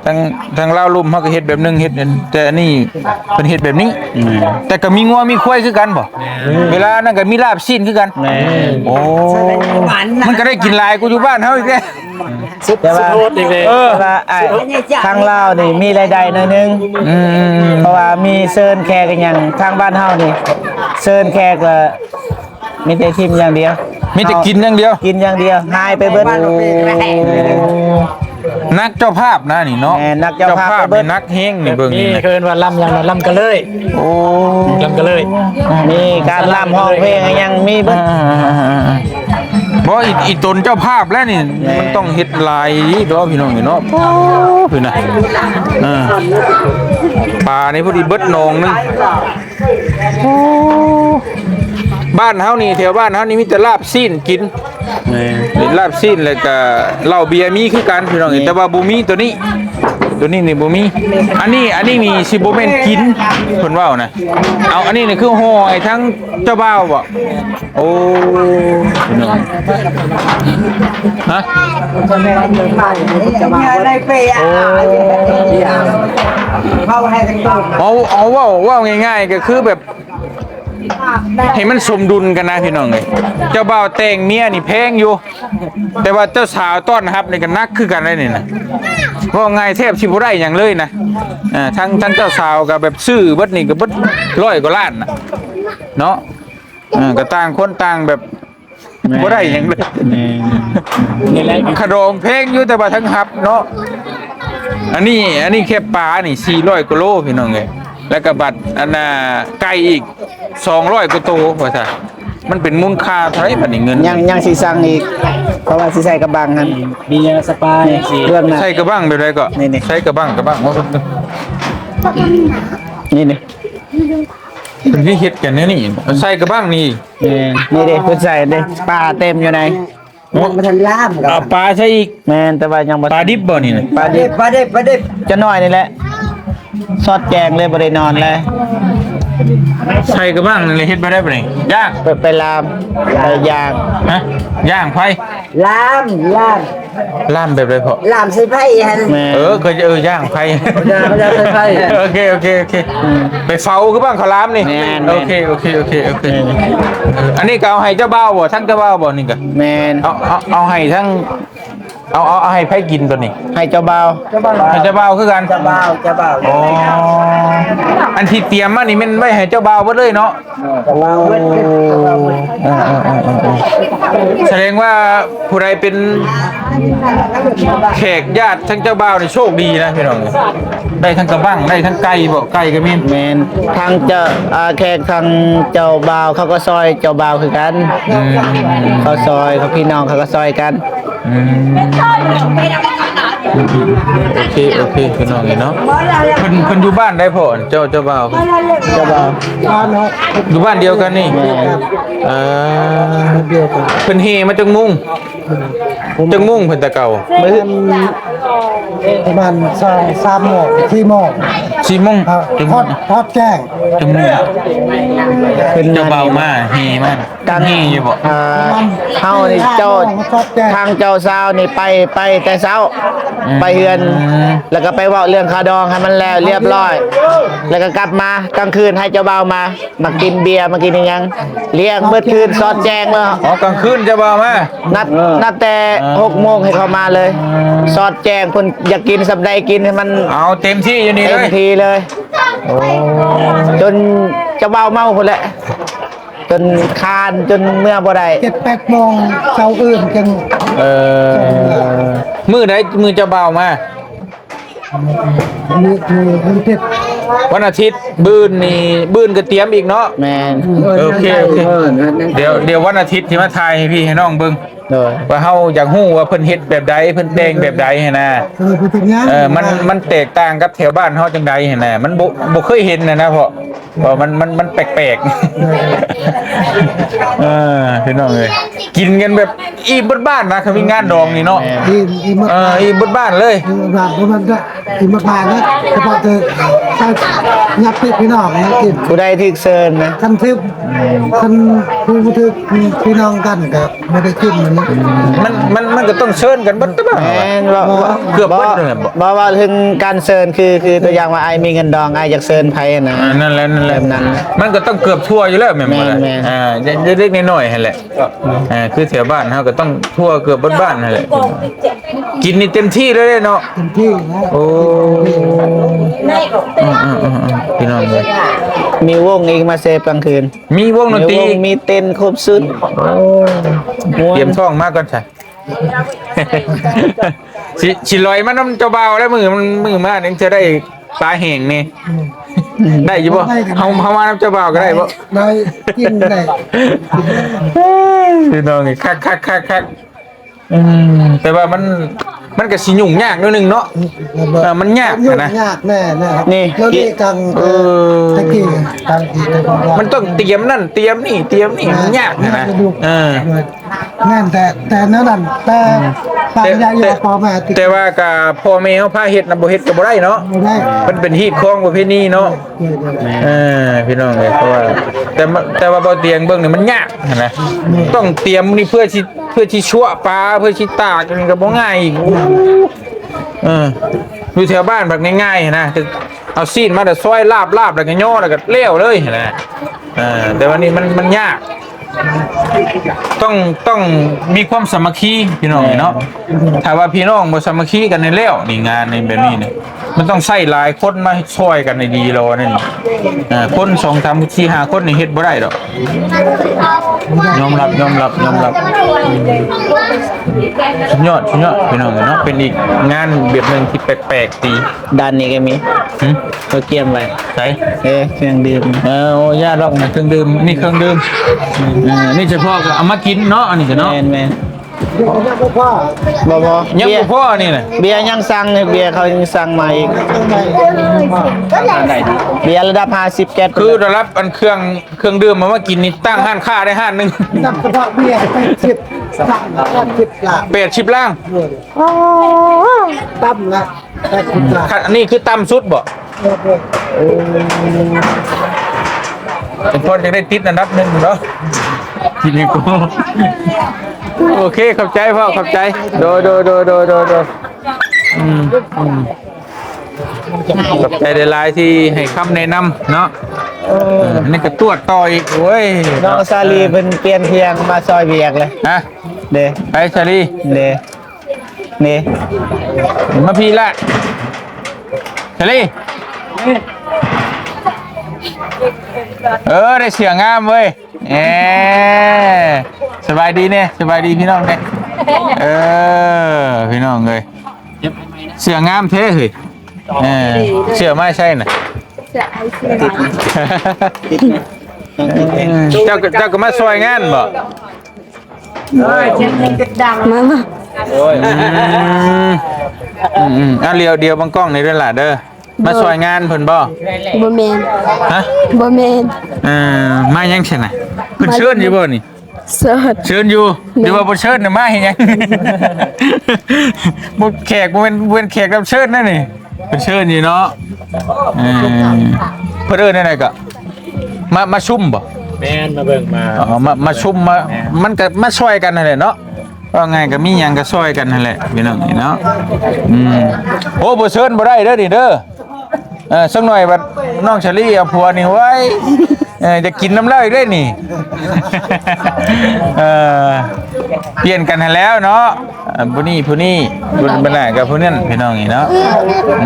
ທາງ ທາງລາວລຸ່ມເຮົາກໍເຮັດແບບໜຶ່ງ ເຮັດ ແຕ່ອັນນີ້ເພິ່ນເຮັດແບບນີ້ ແມ່ນ ແຕ່ກໍມີງົວມີຄວາຍຄືກັນບໍ່? ແມ່ນ ເວລານັ້ນກໍມີລາບຊີ້ນຄືກັນ ແມ່ນ ໂອ້ ມັນກໍໄດ້ກິນຫຼາຍກວ່າຢູ່ບ້ານເຮົາອີກເດ້ ສຸດ ແຕ່ວ່າ ສຸດໂຫດອີກເລີຍ ເອີ ແຕ່ວ່າອ້າຍທາງລາວນີ້ມີລາຍໄດ້ໜ້ອຍໜຶ່ງ ອືມ ເພາະວ່າມີເຊີນແຂກອີ່ຫຍັງ ທາງບ້ານເຮົານີ້ເຊີນແຂກລະ ມີແຕ່ຖິ້ມຢ່າງດຽວ ມີແຕ່ກິນຢ່າງດຽວ ກິນຢ່າງດຽວ ຫາຍໄປເບິດ ໂອ້ ນັກເຈົ້າພາບນະນີ້ເນາະ ແມ່ນ ນັກເຈົ້າພາບ ເຈົ້າພາບນີ້ໜັກແຮງນີ້ເບິ່ງ ມີ ນີ້ ເອີ້ນວ່າລຳຫຍັງນະ ລຳກະເລີຍ ໂອ້ ລຳກະເລີຍ ມີການລຳຮ້ອງເພງຫຍັງມີເບິດ ອ່າໆໆໆ ບໍ່ ອີ ອີຕົນເຈົ້າພາບແລ້ວນີ້ ແມ່ນ ມັນຕ້ອງເຮັດຫຼາຍເດ້ອພີ່ນ້ອງເອີຍເນາະ ໂອ້ ພຸ້ນນະ ອ່າ ປານີ້ພໍດີເບິດໜອງໜຶ່ງ ໂອ້ ບ້ານເຮົານີ້ ແຖວບ້ານເຮົານີ້ມີແຕ່ລາບຊີ້ນກິນ ແມ່ນ ກິນລາບຊີ້ນ ແລ້ວກະເຫຼົ້າເບຍມີຄືກັນພີ່ນ້ອງເອີຍ ແມ່ນ ແຕ່ວ່າບໍ່ມີໂຕນີ້ ໂຕນີ້ນີ້ບໍ່ມີ ອັນນີ້ ອັນນີ້ນີ້ຊິບໍ່ແມ່ນກິນ ເພິ່ນເວົ້ານະ ເອົາ ອັນນີ້ນີ້ຄືຫໍ່ໃຫ້ທາງເຈົ້າບ່າວບໍ? ໂອ້ ພີ່ນ້ອງ ຮະ ໂອ້ ເອົາ ເອົາ ເວົ້າ ເວົ້າງ່າຍໆ ກໍຄືແບບ ໃຫ້ມັນສົມດຸນກັນນະພີ່ນ້ອງເອີຍ ເຈົ້າບ່າວແຕ່ງເມຍນີ້ແພງຢູ່ ແຕ່ວ່າເຈົ້າສາວຕ້ອນຮັບນີ້ກໍໜັກຄືກັນໄດ໋ນີ້ນະ ເວົ້າງ່າຍແທບຊິບໍ່ໄດ້ຫຍັງເລີຍນະ ອ່າ ທັງ ທັງເຈົ້າສາວກໍແບບຊື້ເບິດນີ້ກໍເບິດຮ້ອຍກວ່າລ້ານນະ ເນາະ ເອີ ກໍຕ່າງຄົນຕ່າງແບບ ແມ່ນ ບໍ່ໄດ້ຫຍັງເລີຍ ແມ່ນ ນີ້ແຫຼະ ຄ່າດອງແພງຢູ່ ແຕ່ວ່າທັງຮັບເນາະ ອັນນີ້ ອັນນີ້ແຄ່ປານີ້ສີ່ຮ້ອຍກວ່າໂລພີ່ນ້ອງເອີຍ ແລ້ວກໍບັດອັນນ່າໄກ່ອີກສອງຮ້ອຍກວ່າໂຕວ່າຊະ ມັນເປັນມູນຄ່າເທົ່າໃດບັດນີ້ເງິນ ຍັງ ຍັງຊິສັ່ງອີກ ເພາະວ່າຊິໃສ່ກະບັງຫັ້ນ ມີສະປາຍ ນີ້ ຊິເບື້ອງໜ້າ ໃສ່ກະບັງແບບໃດກໍ ນີ້ໆ ໃສ່ກະບັງ ກະບັງ ນີ້ໆ ເພິ່ນຊິເຮັດກັນແນວນີ້ ໃສ່ກະບັງນີ້ ແມ່ນ ນີ້ເດ້ ເພິ່ນໃສ່ເດ້ ປາເຕັມຢູ່ໃນ ຍັງບໍ່ທັນລາມກໍ ເອົາປາໃສ່ອີກ ແມ່ນ ແຕ່ວ່າຍັງບໍ່ ປາດິບບໍ່ນີ້ນະ? ປາດິບ ປາດິບ ປາດິບ ຈະໜ້ອຍນີ້ແຫຼະ ຊອດແຈງເລີຍ ບໍ່ໄດ້ນອນເລີຍ ໃສ່ກະບັງນີ້ເຮັດບໍ່ໄດ້ບໍ່ນີ້ ຍ່າງ ໄປ ໄປລາມ ໄປຍ່າງ ຮະ ຍ່າງໄຟ ລາມ ລາມ ລາມແບບໃດພໍ່? ລາມໃສ່ໄຟຫັ້ນ ແມ່ນ ເອີ ກໍເອີ ຍ່າງໄຟ ຍ່າງ ຍ່າງໃສ່ໄຟ ໂອເຄ ໂອເຄ ໂອເຄ ອືມ ໄປເຝົ້າຄືບັງເຂົາລາມນີ້ ແມ່ນ ໂອເຄ ໂອເຄ ໂອເຄ ໂອເຄ ແມ່ນ ເອີ ອັນນີ້ກໍເອົາໃຫ້ເຈົ້າບ່າວບໍ່? ທັງເຈົ້າບ່າວບໍ່ນີ້ກໍ? ແມ່ນ ເອົາ ເອົາ ເອົາໃຫ້ທັງ ເອົາ ເອົາ ເອົາໃຫ້ໃຜກິນໂຕນີ້? ໃຫ້ເຈົ້າບ່າວ ໃຫ້ເຈົ້າບ່າວຄືກັນ ເຈົ້າບ່າວ ເຈົ້າບ່າວ ອໍ ອັນທີ່ຕຽມມານີ້ແມ່ນໄວ້ໃຫ້ເຈົ້າບ່າວເບິດເລີຍເນາະ? ເຈົ້າບ່າວ ໂອ້ ສະແດງວ່າຜູ້ໃດເປັນແຂກຍາດທາງເຈົ້າບ່າວນີ້ໂຊກດີນະພີ່ນ້ອງ ໄດ້ທັງກະບັງ ໄດ້ທັງໄກ່ບໍ? ໄກ່ກໍມີ ແມ່ນ ທາງເຈົ້າ ອ່າ ແຂກທາງເຈົ້າບ່າວເຂົາກໍຊ່ອຍເຈົ້າບ່າວຄືກັນ ອືມ ເຂົາຊ່ອຍ ເຂົາພີ່ນ້ອງເຂົາກໍຊ່ອຍກັນ ອືມ ໂອເຄ ໂອເຄ ພີ່ນ້ອງເອີຍເນາະ ເພິ່ນ ເພິ່ນຢູ່ບ້ານໃດພໍ່? ເຈົ້າ ເຈົ້າບ່າວ ເຈົ້າບ່າວ ຢູ່ບ້ານດຽວກັນນີ້ ແມ່ນ ເອີ ບ້ານດຽວກັນ ເພິ່ນແຫ່ມາຈັກໂມງ? ຈັກໂມງເພິ່ນແຕ່ເກົ່າ? ປະມານສອງສາມໂມງ ສີ່ໂມງ ສີ່ໂມງ ຮອດ ຮອດແຈ້ງ ຈັກໂມງ? ເພິ່ນ ເຈົ້າບ່າວມາແຫ່ມາ ກາງ ແຫ່ຢູ່ບໍ່? ອ່າ ເຮົານີ້ເຈົ້າ ທາງເຈົ້າສາວນີ້ໄປ ໄປແຕ່ເຊົ້າ ອືມ ໄປເຮືອນ ແລ້ວກໍໄປເວົ້າເລື່ອງຄ່າດອງໃຫ້ມັນແລ້ວລຽບຮ້ອຍ ແລ້ວກໍກັບມາກາງຄືນໃຫ້ເຈົ້າບ່າວມາ ມາກິນເບຍ ມາກິນອີ່ຫຍັງ ລ້ຽງເບິດຄືນ ຊອດແຈງເລີຍ ອໍ ກາງຄືນເຈົ້າບ່າວມາ ນັດ ນັດແຕ່ ອ່າ ຫົກໂມງໃຫ້ເຂົາມາເລີຍ ຊອດແຈງ ເພິ່ນຢາກກິນສ່ຳໃດກິນໃຫ້ມັນ ເອົາເຕັມທີ່ຢູ່ນີ້ເລີຍ ເຕັມທີ່ເລີຍ ໂອ້ ຈົນເຈົ້າບ່າວເມົາພຸ້ນແຫຼະ ຈົນຄານ ຈົນເມືອບໍ່ໄດ້ ເຈັດແປດໂມງເຊົ້າອື່ນຈຶ່ງ ເອີ ມື້ໃດ ມື້ເຈົ້າບ່າວມາ? ມື້ ມື້ວັນອາທິດ ວັນອາທິດ ມື້ອື່ນນີ້ ມື້ອື່ນກໍຕຽມອີກເນາະ ແມ່ນ ເອີ ໂອເຄ ໂອເຄ ເອີ ດຽວ ດຽວວັນອາທິດຊິມາຖ່າຍໃຫ້ພີ່ໃຫ້ນ້ອງເບິ່ງ ໂດຍ ວ່າເຮົາຢາກຮູ້ວ່າເພິ່ນເຮັດແບບໃດ ເພິ່ນແຕ່ງແບບໃດຫັ້ນນະ ເອີ ມັນ ມັນແຕກຕ່າງກັບແຖວບ້ານເຮົາຈັ່ງໃດຫັ້ນນະ ມັນບໍ່ ບໍ່ເຄີຍເຫັນນະນະ ເພາະ ເອີ ມັນ ມັນ ມັນແປກໆ ເອີ ພີ່ນ້ອງເອີຍ ກິນກັນແບບອີ່ມເບິດບ້ານນະ ຄັນມີງານດອງນີ້ເນາະ ອີ່ມ ອີ່ມເບິດ ເອີ ບ້ານ ອີ່ມເບິດບ້ານເລີຍ ອີ່ມເບິດບ້ານ ເພາະມັນກໍອີ່ມເບິດບ້ານນະ ສະເພາະແຕ່ຍາດຕິພີ່ນ້ອງນະກິນ ຜູ້ໃດຖືກເຊີນນະ ຄັນຖືກ ຄັນຜູ້ບໍ່ຖືກ ພີ່ນ້ອງກັນກໍບໍ່ໄດ້ກິນ ມັນ ມັນ ມັນກໍຕ້ອງເຊີນກັນເບິດ ແມ່ນບໍ່? ເກືອບເບິດນັ້ນແຫຼະບໍ່? ບໍ່ ເວົ້າເຖິງການເຊີນ ຄື ຄືຕົວຢ່າງວ່າ ອ້າຍມີເງິນດອງ ອ້າຍຢາກເຊີນໃຜນະ? ອ່າ ນັ້ນແຫຼະ ນັ້ນແຫຼະ ແບບນັ້ນ ມັນກໍຕ້ອງເກືອບທົ່ວຢູ່ແລ້ວແມ່ນບໍ່ລະ? ແມ່ນໆ ອ່າ ເລັກໆນ້ອຍໆຫັ້ນແຫຼະ ອ່າ ຄືແຖວບ້ານເຮົາກໍຕ້ອງທົ່ວເກືອບເບິດບ້ານຫັ້ນແຫຼະ ກິນນີ້ເຕັມທີ່ເລີຍເນາະ? ເຕັມທີ່ນະ ໂອ້ ເອີໆໆໆ ພີ່ນ້ອງເອີຍ ມີວົງອີກມາເສບກາງຄືນ. ມີວົງດົນຕີ ມີວົງ ມີເຕັ້ນ ຄົບຊຸດ ໂອ້ ມ່ວນ ຕຽມທ້ອງມາກ່ອນຊະ ຊິ ຊິລອຍມານຳເຈົ້າບ່າວແລ້ວ ມື້ ມື້ມານີ້ຈະໄດ້ປາແຫ້ງແດ່ ໄດ້ຢູ່ບໍ່? ເຮົາ ເຮົາມານຳເຈົ້າບ່າວກໍໄດ້ບໍ່? ໄດ້ ກິນໄດ້ ພີ່ນ້ອງ ຄັກໆໆໆ ອືມ ແຕ່ວ່າມັນ ມັນກໍຊິຫຍຸ້ງຍາກໜ້ອຍໜຶ່ງເນາະ ເອີ ມັນຍາກຫັ້ນນະ ຍາກແນ່ໆ ນີ້ ແລ້ວນີ້ກາງ ເອີ ຕະກີ້ກາງ ມັນຕ້ອງຕຽມນັ້ນຕຽມນີ້ ຕຽມນີ້ ມັນຍາກຫັ້ນນະ ເອີ ແມ່ນແຕ່ ແຕ່ແນວນັ້ນ ແຕ່ ອືມ ຕາມ ແຕ່ ຍາກ ແຕ່ ພໍ່ແມ່ ແຕ່ວ່າກໍພໍ່ແມ່ເຮົາພາເຮັດນະ ບໍ່ເຮັດກໍບໍ່ໄດ້ເນາະ ບໍ່ໄດ້ ມັນເປັນຮີດຄອງປະເພນີເນາະ ເອີ ພີ່ນ້ອງເອີຍ ເພາະວ່າ ແຕ່ ແຕ່ວ່າບໍ່ຕຽງເບິ່ງນີ້ມັນຍາກຫັ້ນນະ ຕ້ອງຕຽມນີ້ເພື່ອຊິ ເພື່ອຊິຊວະປາ ເພື່ອຊິຕາກ ອັນນີ້ກໍບໍ່ງ່າຍອີກ ໂອ້ ເອີ ຢູ່ແຖວບ້ານພັດງ່າຍໆຫັ້ນນະ ເອົາຊີ້ນມາແລ້ວຊອຍລາບໆ ແລ້ວກໍຍໍ ແລ້ວກໍແລ້ວເລີຍຫັ້ນນະ ເອີ ແຕ່ວ່ານີ້ມັນ ມັນຍາກ ຕ້ອງ ຕ້ອງມີຄວາມສາມັກຄີ ພີ່ນ້ອງເນາະ ຖ້າວ່າພີ່ນ້ອງບໍ່ສາມັກຄີກັນນີ້ແລ້ວ ນີ້ງານນີ້ແບບນີ້ນີ້ ມັນຕ້ອງໃຊ້ຫຼາຍຄົນມາຊ່ອຍກັນໃຫ້ດີລອນີ້ ເອີ ຄົນສອງສາມສີ່ຫ້າຄົນນີ້ເຮັດບໍ່ໄດ້ດອກ ຍອມຮັບ ຍອມຮັບ ຍອມຮັບ ສຸດຍອດ ສຸດຍອດ ພີ່ນ້ອງເນາະ ເປັນອີກງານແບບໜຶ່ງທີ່ແປກໆດີ ດ້ານນີ້ກໍມີ ຫຶ? ເຂົາກຽມໄວ້ ໃສ? ເອີ ເຄື່ອງດື່ມ ເອີ ໂອ້ ຢ່າດອກ ເຄື່ອງດື່ມ ນີ້ເຄື່ອງດື່ມ ເອີ ນີ້ສະເພາະກໍເອົາມາກິນເນາະ ອັນນີ້ກໍເນາະ ແມ່ນໆ ບໍ່ພໍ ບໍ່ພໍ ຍັງບໍ່ພໍນີ້ນະ ເບຍຍັງສັ່ງ ເບຍເຂົາຍັງສັ່ງມາອີກ ເບຍລະດັບຫ້າສິບແກັດ ຄືລະດັບອັນເຄື່ອງ ເຄື່ອງດື່ມເອົາມາກິນນີ້ ຕັ້ງຮ້ານຄ້າໄດ້ຮ້ານໜຶ່ງ ນັບສະເພາະເບຍ ແປດສິບ ແປດສິບລ້ານ ແປດສິບລ້ານ ເອີ ຕ່ຳລະ ແປດສິບລ້ານ ຄັນອັນນີ້ຄືຕ່ຳສຸດບໍ່? ໂອ້ ເປັນພໍຈັ່ງໄດ້ຕິດອັນດັບໜຶ່ງເນາະ ທີນີ້ກໍ ໂອເຄ ຂອບໃຈພໍ່ ຂອບໃຈ ໂດຍ ໂດຍ ອືມ ອືມ ຂອບໃຈຫຼາຍໆທີ່ໃຫ້ຄຳແນະນຳເນາະ ເອີ ອັນນີ້ກໍຕວດຕໍ່ອີກ ໂອ້ຍ ນ້ອງສາລີເພິ່ນປ່ຽນທ່ຽງມາຊ່ອຍວຽກເລີຍ ຮະ? ເດ້ ໄປສາລີ ເດ້ ນີ້ ມາພີ້ລະ ສາລີ ເອີ ໄດ້ເສື້ອງາມເວີຍ ເອີ ສະບາຍດີແດ່ ສະບາຍດີພີ່ນ້ອງແດ່ ເອີ ພີ່ນ້ອງເອີຍ ເສື້ອງາມແທ້ເຮີ້ຍ ເອີ ເສື້ອມາໃສນະ ເຈົ້າ ເຈົ້າກໍມາຊ່ອຍງານບໍ່? ມາ ມາ ອືມ ອືມ ອືມ ອ່ະ ດຽວ ດຽວເບິ່ງກ້ອງນີ້ເດີຫຼ້າເດີ ມາຊ່ອຍງານເພິ່ນບໍ່? ບໍ່ແມ່ນ ຮະ? ບໍ່ແມ່ນ ເອີ ມາຫຍັງຊັ້ນນະ? ເພິ່ນເຊີນຢູ່ບໍ່ນີ້? ເຊີນ ເຊີນຢູ່ ແມ່ນ ຫຼືວ່າບໍ່ເຊີນນະ ມາເຮັດຫຍັງ? ບໍ່ ແຂກ ບໍ່ແມ່ນ ບໍ່ແມ່ນແຂກຮັບເຊີນນະນີ້ ເພິ່ນເຊີນຢູ່ເນາະ ເອີ ເພິ່ນເອີ້ນແນວໃດກໍ? ມາ ມາຊຸມບໍ່? ແມ່ນ ມາເບິ່ງ ມາ ອໍ ມາ ມາຊຸມ ມາ ແມ່ນ ມັນກໍມາຊ່ອຍກັນຫັ້ນແຫຼະເນາະ ເວົ້າງ່າຍກໍມີຫຍັງກໍຊ່ອຍກັນຫັ້ນແຫຼະ ພີ່ນ້ອງເນາະ ອືມ ໂອ້ ບໍ່ເຊີນບໍ່ໄດ້ເດີນີ້ເດີ ເອີ ສັກໜ້ອຍບັດນ້ອງສາລີເອົາຜົວນີ້ ໂອ້ຍ ເອີ ຢາກກິນນຳລາວອີກເດ້ນີ້ ເອີ ປ່ຽນກັນຫັ້ນແລ້ວເນາະ ອ່າ ຜູ້ນີ້ ຜູ້ນີ້ ຜູ້ ບັນດາກັບຜູ້ນັ້ນ ພີ່ນ້ອງເອີຍເນາະ ອືມ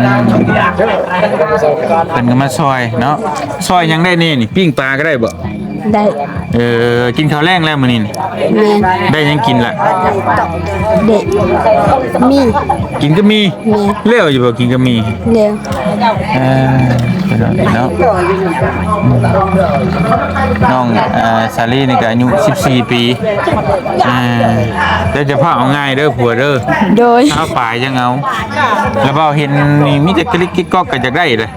ເພິ່ນກໍມາຊ່ອຍເນາະ ຊ່ອຍຫຍັງໄດ້ແດ່ນີ້ ປີ້ງປາກໍໄດ້ບໍ່? ໄດ້ ເອີ ກິນເຂົ້າແລງແລ້ວມື້ນີ້ ແມ່ນ ໄດ້ຫຍັງກິນລະ? ເດັກ ມີ ກິນກັບໝີ່ ແມ່ນ ແລ້ວຢູ່ບໍ່ກິນກັບໝີ່? ແລ້ວ ເອີ ເນາະ ນ້ອງ ເອີ ສາລີນີ້ກໍອາຍຸສິບສີ່ປີ ອ່າ ແຕ່ຈະພາເອົາງ່າຍເດີຜົວເດີ ໂດຍ ຊາວປາຍຍັງເອົາ ແລ້ວເວົ້າເຫັນນີ້ມີແຕ່ກະລິກກິກກອກກໍຢາກໄດ້ເລີຍ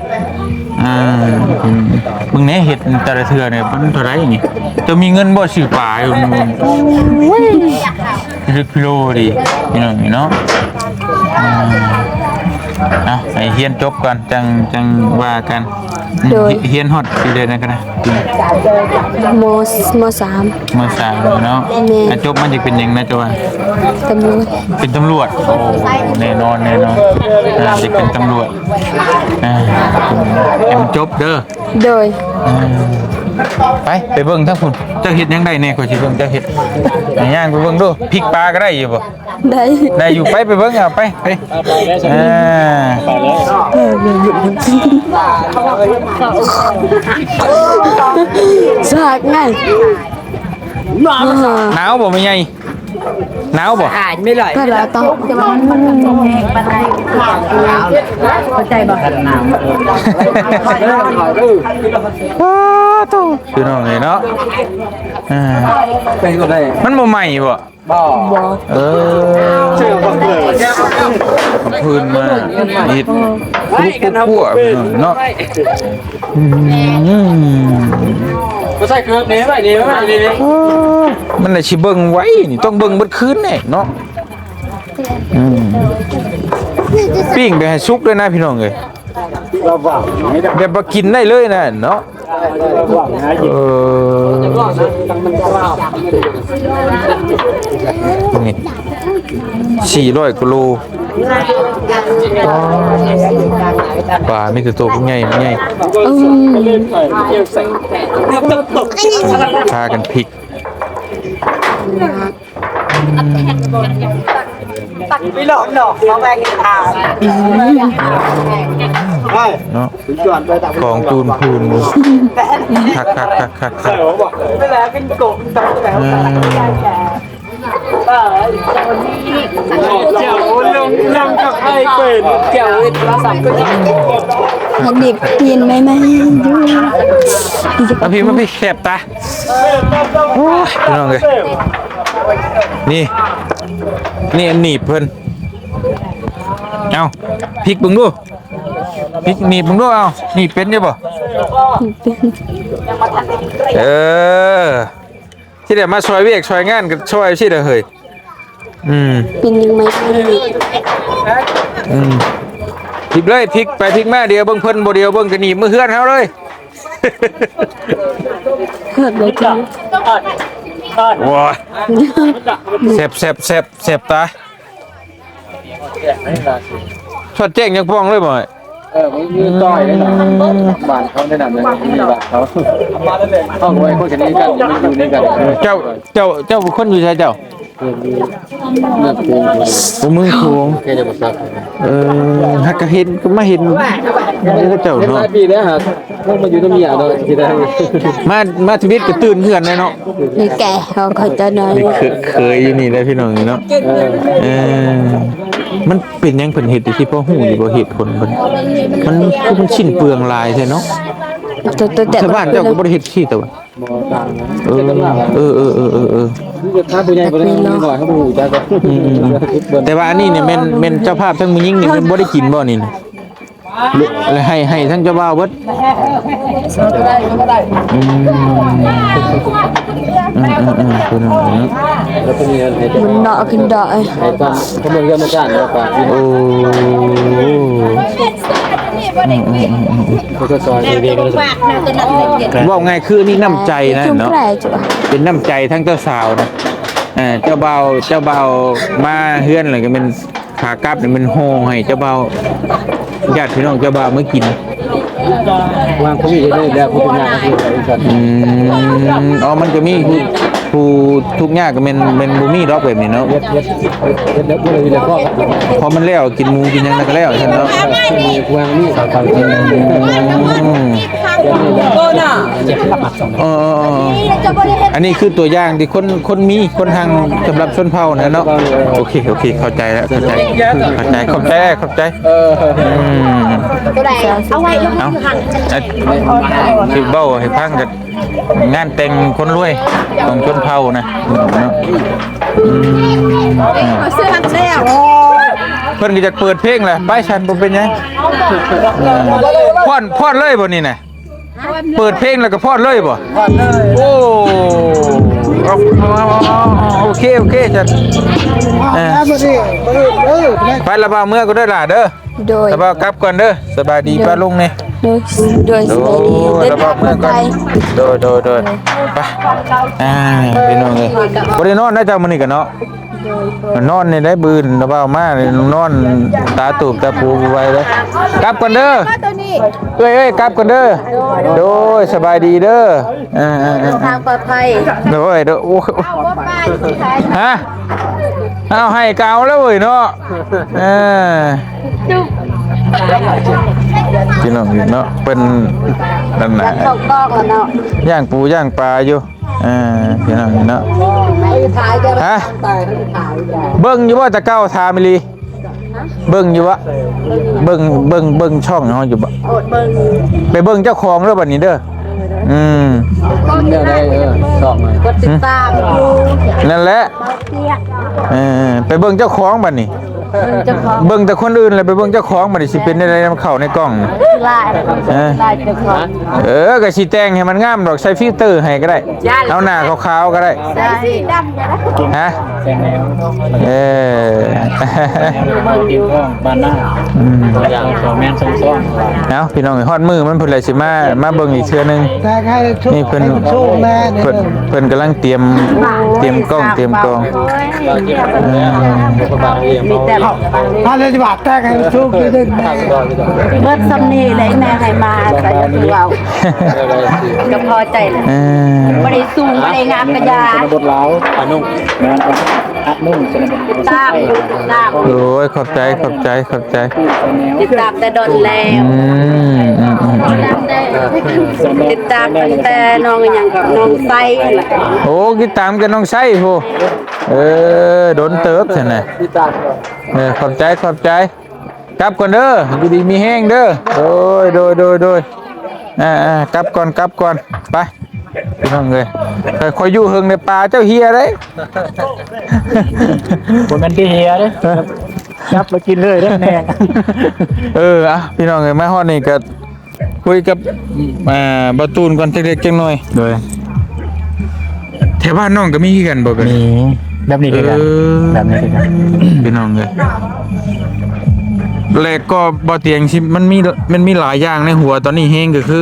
ອ່າ ເບິ່ງແດ່ ເຮັດແຕ່ລະເທື່ອນີ້ມັນເທົ່າໃດນີ້ ເຈົ້າມີເງິນບໍ່ຊື້ປາຢູ່ ໂອ້ຍ ເຮັດກິໂລດີ ພີ່ນ້ອງເນາະ ອ່າ ເອົາ ໃຫ້ຮຽນຈົບກ່ອນ ຈັ່ງ ຈັ່ງວ່າກັນ ໂດຍ ຮຽນຮອດປີໃດນະກະນະ? ມໍ ມໍສາມ ມໍສາມເນາະ. ແມ່ນ. ອ່າ ຈົບມາຈະເປັນຫຍັງນະເຈົ້າວ່າ? ຕຳຫຼວດ. ເປັນຕຳຫຼວດ? ໂອ້ ແນ່ນອນ ແນ່ນອນ. ອ່າ ຈະເປັນຕຳຫຼວດ. ອ່າ ໃຫ້ມັນຈົບເດີ. ໂດຍ. ອ່າ ໄປ ໄປເບິ່ງທາງພຸ້ນ. ເຈົ້າເຮັດຫຍັງໄດ້ແດ່? ຂ້ອຍຊິເບິ່ງເຈົ້າເຮັດ. ຍ່າງໄປເບິ່ງດູ. ພິກປາກໍໄດ້ຢູ່ບໍ່? ໄດ້ ໄດ້ຢູ່. ໄປ ໄປເບິ່ງເອົາ ໄປ ໄປ. ອ່າ ສາກໄງ. ໜາວບໍ່ແມ່ໃຫຍ່? ໜາວບໍ່? ອ່ານໄມ່ໄດ້ ພາລາຕອບ ແຕ່ວ່າມັນ ມັນ ມັນແຮງປານໃດ ເຂົ້າໃຈບໍ່? ອ້າໂທ້ ພີ່ນ້ອງເອີຍເນາະ. ອ່າ ມັນບໍ່ໄໝ້ບໍ່? ບໍ່ ບໍ່. ເອີ ເອົາຟືນມາເຮັດ ລຸກຄົວເນາະ. ອືມ ບໍ່ໃສ່ເກືອບນີ້ໄວ້ນີ້ ໄວ້ນີ້. ໂອ້ ມັນລະຊິເບິ່ງໄວນີ້ ຕ້ອງເບິ່ງເບິດຄືນແນ່ເນາະ. ອືມ ປີ້ງໄປໃຫ້ສຸກເລີຍນະ ພີ່ນ້ອງເອີຍ. ແບບວ່າກິນໄດ້ເລີຍນະເນາະ. ເອີ ນີ້ ສີ່ຮ້ອຍກວ່າໂລ. ປາມີແຕ່ໂຕໃຫຍ່ໃຫຍ່. ອືມ ພາກັນພິກ. ຕັກໄປຫຼອກໜອກມາແວ່ງທາງເນາະ. ກອງຕູນພູນ ຄັກໆໆໆໆ. ເວລາເປັນກົບຕັ້ງແລ້ວ ອືມ ເຈົ້າລົງ ລົງກັບໃຜເປັນ ເຈົ້າເຮັດໂທລະສັບກໍຍັງ ອັນນີ້ປ່ຽນໃໝ່ໆຢູ່. ມາພີ້ ມາພີ້ ແຄບຕາ. ໂອ້ຍ ພີ່ນ້ອງເອີຍ ນີ້ ນີ້ອັນໜີບເພິ່ນ. ເອົາ ພິກເບິ່ງດູ ພິກໜີບເບິ່ງດູ. ເອົາ ໜີບເປັນຢູ່ບໍ່? ເອີ ຊິໄດ້ມາຊ່ອຍວຽກຊ່ອຍງານກໍຊ່ອຍຊິໄດ້ເຮີ້ຍ. ອືມ ເປັນຫຍັງໃໝ່? ອືມ ພິກເລີຍ ພິກໄປພິກມາ ດຽວເບິ່ງເພິ່ນ ບໍ່ດຽວເບິ່ງກໍໜີບເມືອເຮືອນເຮົາເລີຍ. ເກີດບໍ່ຈິງ ໂອ້ຍ ແຊບໆໆ ແຊບຕາ. ຊອດແຈ້ງຍັງປ່ອງເລີຍບໍ່? ເອີ ມັນຢູ່ຕ່ອຍເດ້ເນາະ ບ້ານເຂົາແນະນຳ ມີບ້ານເຂົາ ເຮົາກໍບໍ່ໄດ້ຄົນກັນນີ້ກັນ ມັນຢູ່ນີ້ກັນ. ເຈົ້າ ເຈົ້າ ເຈົ້າເປັນຄົນຢູ່ໃສເຈົ້າ? ເມືອງໂຂງ ໂອ້ ເມືອງໂຂງ. ເອີ ຫາກກະເຫັນ ກໍມາເຫັນເຂົາເຈົ້າເນາະ ຫຼາຍປີແລ້ວຫາກ ເຮົາມາຢູ່ນຳເມຍເນາະ ຊິໄດ້ ມາ ມາທຳອິດກໍຕື່ນເຮືອນແລ້ວເນາະ. ນີ້ແກເຮົາເຂົ້າໃຈໜ້ອຍ ນີ້ເຄີຍ ເຄີຍຢູ່ນີ້ແຫຼະພີ່ນ້ອງເນາະ. ເອີ ເອີ ມັນເປັນຫຍັງເພິ່ນເຮັດຈັ່ງຊີ້ ພໍຮູ້ຢູ່ບໍ່ເຫດຜົນເພິ່ນ? ມັນຄືມັນສິ້ນເປືອງຫຼາຍແທ້ເນາະ. ແຕ່ ແຕ່ ແຕ່ ຊາວບ້ານເຈົ້າກໍບໍ່ໄດ້ເຮັດຊີ້ ແຕ່ວ່າ ບໍ່ຕ່າງນະ ເອີ ເອີ ເອີ ເອີ ເອີ ມີແຕ່ຖາມຜູ້ໃຫຍ່ ຜູ້ນ້ອຍເຮົາບໍ່ຮູ້ຈັກ. ອືມ ແຕ່ວ່າອັນນີ້ນີ້ແມ່ນ ແມ່ນເຈົ້າພາບທັງຜູ້ຍິງນີ້ແມ່ນບໍ່ໄດ້ກິນບໍ່ນີ້ນະ? ແລ້ວໃຫ້ ໃຫ້ທັງເຈົ້າບ່າວເບິດ. ອືມ ອືມໆໆ ເພິ່ນເນາະ ມັນເນາະຂຶ້ນດອກເອີຍ ໃຫ້ຕາມກຳນົດເຮືອນມາສ້າງເນາະ. ໂອ້ ອືມໆໆໆ ເວົ້າງ່າຍຄືນີ້ນ້ຳໃຈນະເນາະ ເປັນນ້ຳໃຈທັງເຈົ້າສາວນະ. ເອີ ເຈົ້າບ່າວ ເຈົ້າບ່າວມາເຮືອນແລ້ວກໍແມ່ນ ຂາກັບນີ້ມັນຫໍ່ໃຫ້ເຈົ້າບ່າວ ຍາດພີ່ນ້ອງເຈົ້າບ່າວມາກິນ ວາງໂຄວິດເຮັດໄດ້ແລ້ວ ຜູ້ທຸກຍາກກໍຄືກັນ. ອືມ ອໍ ມັນກໍມີຜູ້ ຜູ້ທຸກຍາກກໍແມ່ນ ແມ່ນບໍ່ມີດອກແບບນີ້ເນາະ ເຮັດ ເຮັດ ເຮັດແບບຜູ້ໃດມີແລ້ວກໍ ພໍມັນແລ້ວ ກິນໝູກິນຫຍັງແລ້ວກໍແລ້ວຊັ້ນເນາະ. ເອີ ເອີ ເອີ ເອີ ອັນນີ້ຄືຕົວຢ່າງທີ່ຄົນ ຄົນມີ ຄົນຮັ່ງສຳລັບຊົນເຜົ່ານະເນາະ. ໂອເຄ ໂອເຄ ເຂົ້າໃຈແລ້ວ ເຂົ້າໃຈ ເຂົ້າໃຈ ຂອບໃຈ ຂອບໃຈ. ເອີ ອືມ ເອົາໄວ້ ເອົາ ຖືກເວົ້າໃຫ້ຟັງກັນ ງານແຕ່ງຄົນລວຍຂອງຊົນເຜົ່ານະເນາະ. ອືມ ເພິ່ນກໍຢາກເປີດເພງແຫຼະ ໄປຊັ້ນ ບໍ່ເປັນຫຍັງ. ອືມ ຟ້ອນ ຟ້ອນເລີຍບໍ່ນີ້ນະ? ເປີດເພງແລ້ວກໍຟ້ອນເລີຍບໍ່? ຟ້ອນເລີຍ. ໂອ້ ໂອເຄ ໂອເຄ ຊັ້ນ ເອີ ໄປລະບ່າວເມືອກ່ອນເດີຫຼ້າເດີ. ໂດຍ ລະບ່າວກັບກ່ອນເດີ. ສະບາຍດີ ໂດຍ ປ້າລຸງແດ່. ໂດຍ ໂດຍ ສະບາຍດີ ໂດຍ ເດີນທາງປອດໄພ ໂດຍ ໂດຍ ໂດຍ ໄປ ອ່າ ພີ່ນ້ອງເອີຍ ບໍ່ໄດ້ນອນນະເຈົ້າມື້ນີ້ກະເນາະ ນອນນີ້ໄດ້ ບື່ນລະເວົ້າມານອນຕາຕູບຕາປູໄວເດີ ກັບກ່ອນເດີ ເອື້ອຍ ເອື້ອຍ ກັບກ່ອນເດີ ໂດຍ ສະບາຍດີເດີ ເດີນທາງປອດໄພ ໂດຍ ໂດຍ ໂອ້ຍ ຮະ ເອົາໃຫ້ກະເອົາແລ້ວເວີຍເນາະ ເອີ ພີ່ນ້ອງເນາະ ເພິ່ນນັ້ນນະ ຢ້າງເຂົ້າກອງແລ້ວເນາະ ຍ່າງປູຍ່າງປາຢູ່ ເອີ ພີ່ນ້ອງເນາະ ຮະ ເບິ່ງຢູ່ບໍ່ແຕ່ເກົ່າ ຖາມອີ່ຫຼີ ເບິ່ງຢູ່ບໍ່ ເບິ່ງ ເບິ່ງ ເບິ່ງຊ່ອງເຮົາຢູ່ບໍ່ ໂອດເບິ່ງ ໄປເບິ່ງເຈົ້າຂອງເດີບັດນີ້ເດີ ອືມ ແນວໃດ ເອີ ຊ່ອງ ກົດຕິດຕາມຢູ່ ນັ້ນແຫຼະ ເອີ ໄປເບິ່ງເຈົ້າຂອງບັດນີ້ ເບິ່ງເຈົ້າຂອງ ເບິ່ງແຕ່ຄົນອື່ນແລ້ວໄປເບິ່ງເຈົ້າຂອງບັດນີ້ ຊິເປັນແນວໃດນຳເຂົ້າໃນກ້ອງ ລາຍ ເອີ ລາຍເຈົ້າຂອງ ເອີ ກະຊິແຕ່ງໃຫ້ມັນງາມດອກ ໃສ່ຟິວເຕີໃຫ້ກະໄດ້ ເອົາໜ້າຂາວໆກະໄດ້ ຮະ ເອີ ເບິ່ງຢູ່ ບ້ານນາ ອືມ ເອົາ ພີ່ນ້ອງ ຮອດມື້ມັນພຸ້ນແຫຼະ ຊິມາ ມາເບິ່ງອີກເທື່ອໜຶ່ງ ນີ້ເພິ່ນ ເພິ່ນ ເພິ່ນກຳລັງຕຽມ ຕຽມກ້ອງ ຕຽມກອງ ເອີ ມີແຕ່ ເອົາເລີຍ ຊິບາດແຕກໃຫ້ສຸກຢູ່ເດີ ເບິດສ່ຳນີ້ແຫຼະ ແມ່ໃຫ້ມາ ໃສ່ຄືເວົ້າ ກະພໍໃຈແລ້ວ ເອີ ບໍ່ໄດ້ສູງ ບໍ່ໄດ້ງາມກະຢ່າ ຊົນນະບົດລາວ ອະນຸ ແມ່ນ ອະນຸ ຊົນນະບົດ ຕາມ ຕາມ ໂອ້ຍ ຂອບໃຈ ຂອບໃຈ ຂອບໃຈ ຕິດຕາມແຕ່ດົນແລ້ວ ອືມ ອືມ ອືມ ອືມ ຕິດຕາມຕັ້ງແຕ່ນ້ອງຫຍັງກະ ນ້ອງໄຊ ໂອ້ ຕິດຕາມແຕ່ນ້ອງໄຊພຸ້ນ ເອີ ດົນເຕີບຊັ້ນນະ ເອີ ຂອບໃຈ ຂອບໃຈ ກັບກ່ອນເດີ ຢູ່ດີມີແຮງເດີ ໂດຍ ໂດຍ ໂດຍ ໂດຍ ອ່າໆ ກັບກ່ອນ ກັບກ່ອນ ໄປ ພີ່ນ້ອງເອີຍ ຂ້ອຍຢູ່ເຫິງໃນປ່າເຈົ້າເຫຍເດ້ ບໍ່ແມ່ນທີ່ເຫຍເດ້ ຈັບມາກິນເລີຍເດ້ແນງ ເອີ ອ່ະ ພີ່ນ້ອງເອີຍ ມາຮອດນີ້ກະຄຸຍກັບ ອ່າ ບ່າວຕູນກ່ອນຈັກເລັກຈັກໜ້ອຍ ໂດຍ ແຖວບ້ານນ້ອງກະມີຄືກັນບໍ່? ມີ ແບບນີ້ຄືກັນ ເອີ ແບບນີ້ຄືກັນ ພີ່ນ້ອງເອີຍ ແລະກະບໍ່ຕຽງຊິ ມັນມີ ມັນມີຫຼາຍຢ່າງໃນຫົວຕອນນີ້ແຮງ ກະຄື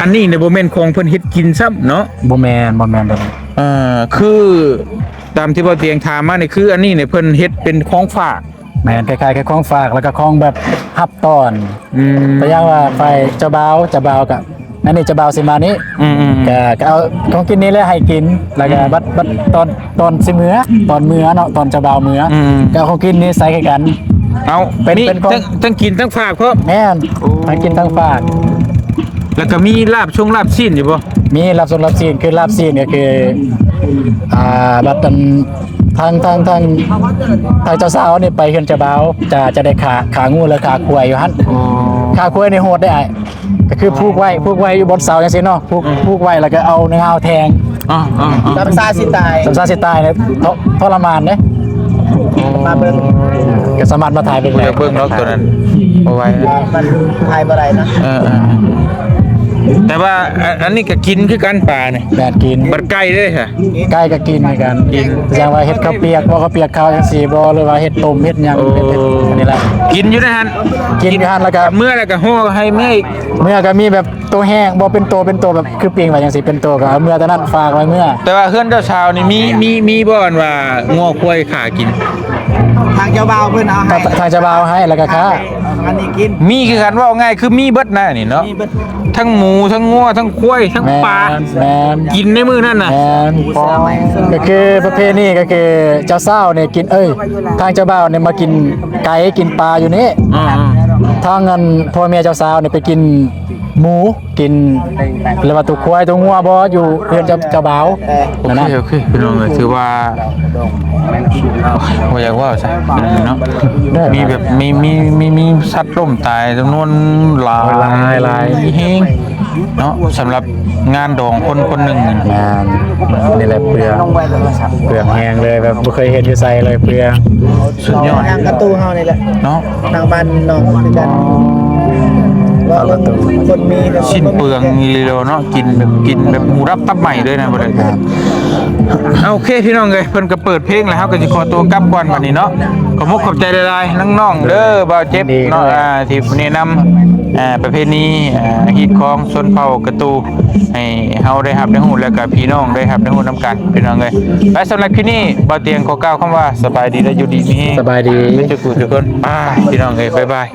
ອັນນີ້ນີ້ບໍ່ແມ່ນຂອງເພິ່ນເຮັດກິນຊ້ຳເນາະ ບໍ່ແມ່ນ ບໍ່ແມ່ນ ເອີ ຄືຕາມທີ່ບໍ່ຕຽງຖາມມານີ້ ຄືອັນນີ້ນີ້ເພິ່ນເຮັດເປັນຂອງຝາກ ແມ່ນ ຄ້າຍໆ ຄືຂອງຝາກ ແລ້ວກະຂອງແບບຮັບຕ້ອນ ອືມ ແຕ່ຢ່າງວ່າຝ່າຍເຈົ້າບ່າວ ເຈົ້າບ່າວກະ ອັນນີ້ເຈົ້າບ່າວຊິມານີ້ ອືມໆໆ ກະ ກະເອົາຂອງກິນນີ້ແຫຼະໃຫ້ກິນ ແລ້ວກະ ອືມ ບັດ ບັດຕອນ ຕອນຊິເມືອ ຕອນເມືອເນາະ ຕອນເຈົ້າບ່າວເມືອ ອືມ ກະເອົາຂອງກິນນີ້ໃສ່ຄືກັນ ເອົາ ເປັນ ມີ ເປັນຂອງ ທັງ ທັງກິນທັງຝາກພ້ອມ ແມ່ນ ໂອ້ ທັງກິນທັງຝາກ ແລ້ວກະມີລາບຊົງລາບຊີ້ນຢູ່ບໍ່? ມີລາບຊົງລາບຊີ້ນ ຄືລາບຊີ້ນກະຄື ອ່າ ບັດອັນ ທາງ ທາງ ທາງ ທາງເຈົ້າສາວນີ້ໄປເຮືອນເຈົ້າບ່າວ ຈະ ຈະໄດ້ຂ້າ ຂ້າງົວ ຫຼື ຂ້າຄວາຍຢູ່ຫັ້ນ ອໍ ຂ້າຄວາຍນີ້ໂຫດເດ້ອ້າຍ ກະຄືຜູກໄວ້ ຜູກໄວ້ຢູ່ບົນເສົາຈັ່ງຊີ້ເນາະ ຜູກ ອືມ ຜູກໄວ້ແລ້ວກະເອົາງາວແທງ ອໍ ອໍ ອໍ ສ່ຳຊາຊິຕາຍ ສ່ຳຊາຊິຕາຍເນາະ ທໍລະມານເດ້ ມາເບິ່ງ ກະສາມາດມາຖ່າຍເບິ່ງໄດ້ ເບິ່ງດອກໂຕນັ້ນ ບໍ່ໄຫວ ມັນຖ່າຍບໍ່ໄດ້ນະ ເອີ ເອີ ແຕ່ວ່າ ອັນ ອັນນີ້ກະກິນຄືກັນປານີ້ ແມ່ນກິນ ບັດໄກ່ເດ້ ໄກ່ກະກິນຄືກັນ ກິນ ຢ່າງວ່າເຮັດເຂົ້າປຽກ ບໍ່ເຂົ້າປຽກເຂົ້າຈັ່ງຊີ້ບໍ່ ຫຼືວ່າເຮັດຕົ້ມເຮັດຫຍັງ ໂອ້ ເຮັດ ເຮັດອັນນີ້ລະ ກິນຢູ່ໃນຫັ້ນ ກິນຢູ່ຫັ້ນ ແລ້ວກະເມືອ ແລ້ວກະຫໍ່ໃຫ້ເມືອອີກ ເມືອກະມີແບບໂຕແຫ້ງ ບໍ່ເປັນໂຕ ເປັນໂຕແບບຄືປີ້ງໄວ້ຈັ່ງຊີ້ ເປັນໂຕກະເອົາເມືອແຕ່ນັ້ນ ຝາກໄວ້ເມືອ ແຕ່ວ່າເຮືອນເຈົ້າສາວນີ້ມີ ມີ ມີບໍ່ ອັນວ່າງົວຄວາຍຂ້າກິນ? ທາງເຈົ້າບ່າວເພິ່ນເອົາໃຫ້ ທາງເຈົ້າບ່າວໃຫ້ ແລ້ວກະຂ້າ ອັນນີ້ກິນ ມີຄືກັນ ເວົ້າງ່າຍຄືມີເບິດນະນີ້ເນາະ ມີເບິດ ທັງໝູ ທັງງົວ ທັງຄວາຍ ທັງປາ ແມ່ນ ແມ່ນ ກິນໃນມື້ນັ້ນນະ ແມ່ນ ກະຄືປະເພນີກະຄືເຈົ້າສາວນີ້ກິນ ເອີຍ ທາງເຈົ້າບ່າວນີ້ມາກິນໄກ່ກິນປາຢູ່ນີ້ ອ່າໆ ທາງອັນ ພໍ່ແມ່ເຈົ້າສາວນີ້ໄປກິນໝູ ກິນ ຫຼືວ່າໂຕຄວາຍໂຕງົວບໍ່ ຢູ່ເຮືອນເຈົ້າ ເຈົ້າບ່າວ ໂອເຄ ໂອເຄ ພີ່ນ້ອງເອີຍ ຖືວ່າ ບໍ່ຢາກເວົ້າຊະເນາະ ມີແບບ ມີ ມີ ມີ ມີສັດລົ້ມຕາຍຈຳນວນຫຼາຍ ໂອ້ຍ ຫຼາຍ ຫຼາຍແຮງເນາະ ສຳລັບງານດອງຄົນຄົນໜຶ່ງ ແມ່ນ ນີ້ແຫຼະເປືອງ ເປືອງແຮງເລີຍ ແບບບໍ່ເຄີຍເຫັນຢູ່ໃສເລີຍ ເປືອງ ສຸດຍອດ ທາງກະຕູ້ເຮົານີ້ແຫຼະເນາະ ທາງບ້ານນ້ອງຄືກັນ ໂອ້ ເອົາປະຕູ ສິ້ນເປືອງອີ່ຫຼີເນາະ ກິນແບບ ກິນແບບໝູດັບຕັບໄໝເລີຍນະ ບໍ່ໄດ້ ເອົາ ໂອເຄ ພີ່ນ້ອງເອີຍ ເພິ່ນກໍເປີດເພງແລ້ວ ເຮົາກໍຊິຂໍຕົວກັບກ່ອນບັດນີ້ເນາະ ຂອບມຸກຂອບໃຈຫຼາຍໆ ທັງນ້ອງເດີ ບ່າວເຈັບເນາະ ທີ່ແນະນຳ ອ່າ ປະເພນີ ອ່າ ຮີດຄອງຊົນເຜົ່າກະຕູ ໃຫ້ເຮົາໄດ້ຮັບໄດ້ຮູ້ ແລ້ວກະພີ່ນ້ອງໄດ້ຮັບໄດ້ຮູ້ນຳກັນ ພີ່ນ້ອງເອີຍ ໄປ ສຳລັບຄລິບນີ້ ບ່າວຕຽງຂໍກ່າວຄຳວ່າ ສະບາຍດີ ແລະ ຢູ່ດີມີແຮງ ສະບາຍດີ ເບິດທຸກຜູ້ທຸກຄົນ ບາຍ ພີ່ນ້ອງເອີຍ ບາຍບາຍ.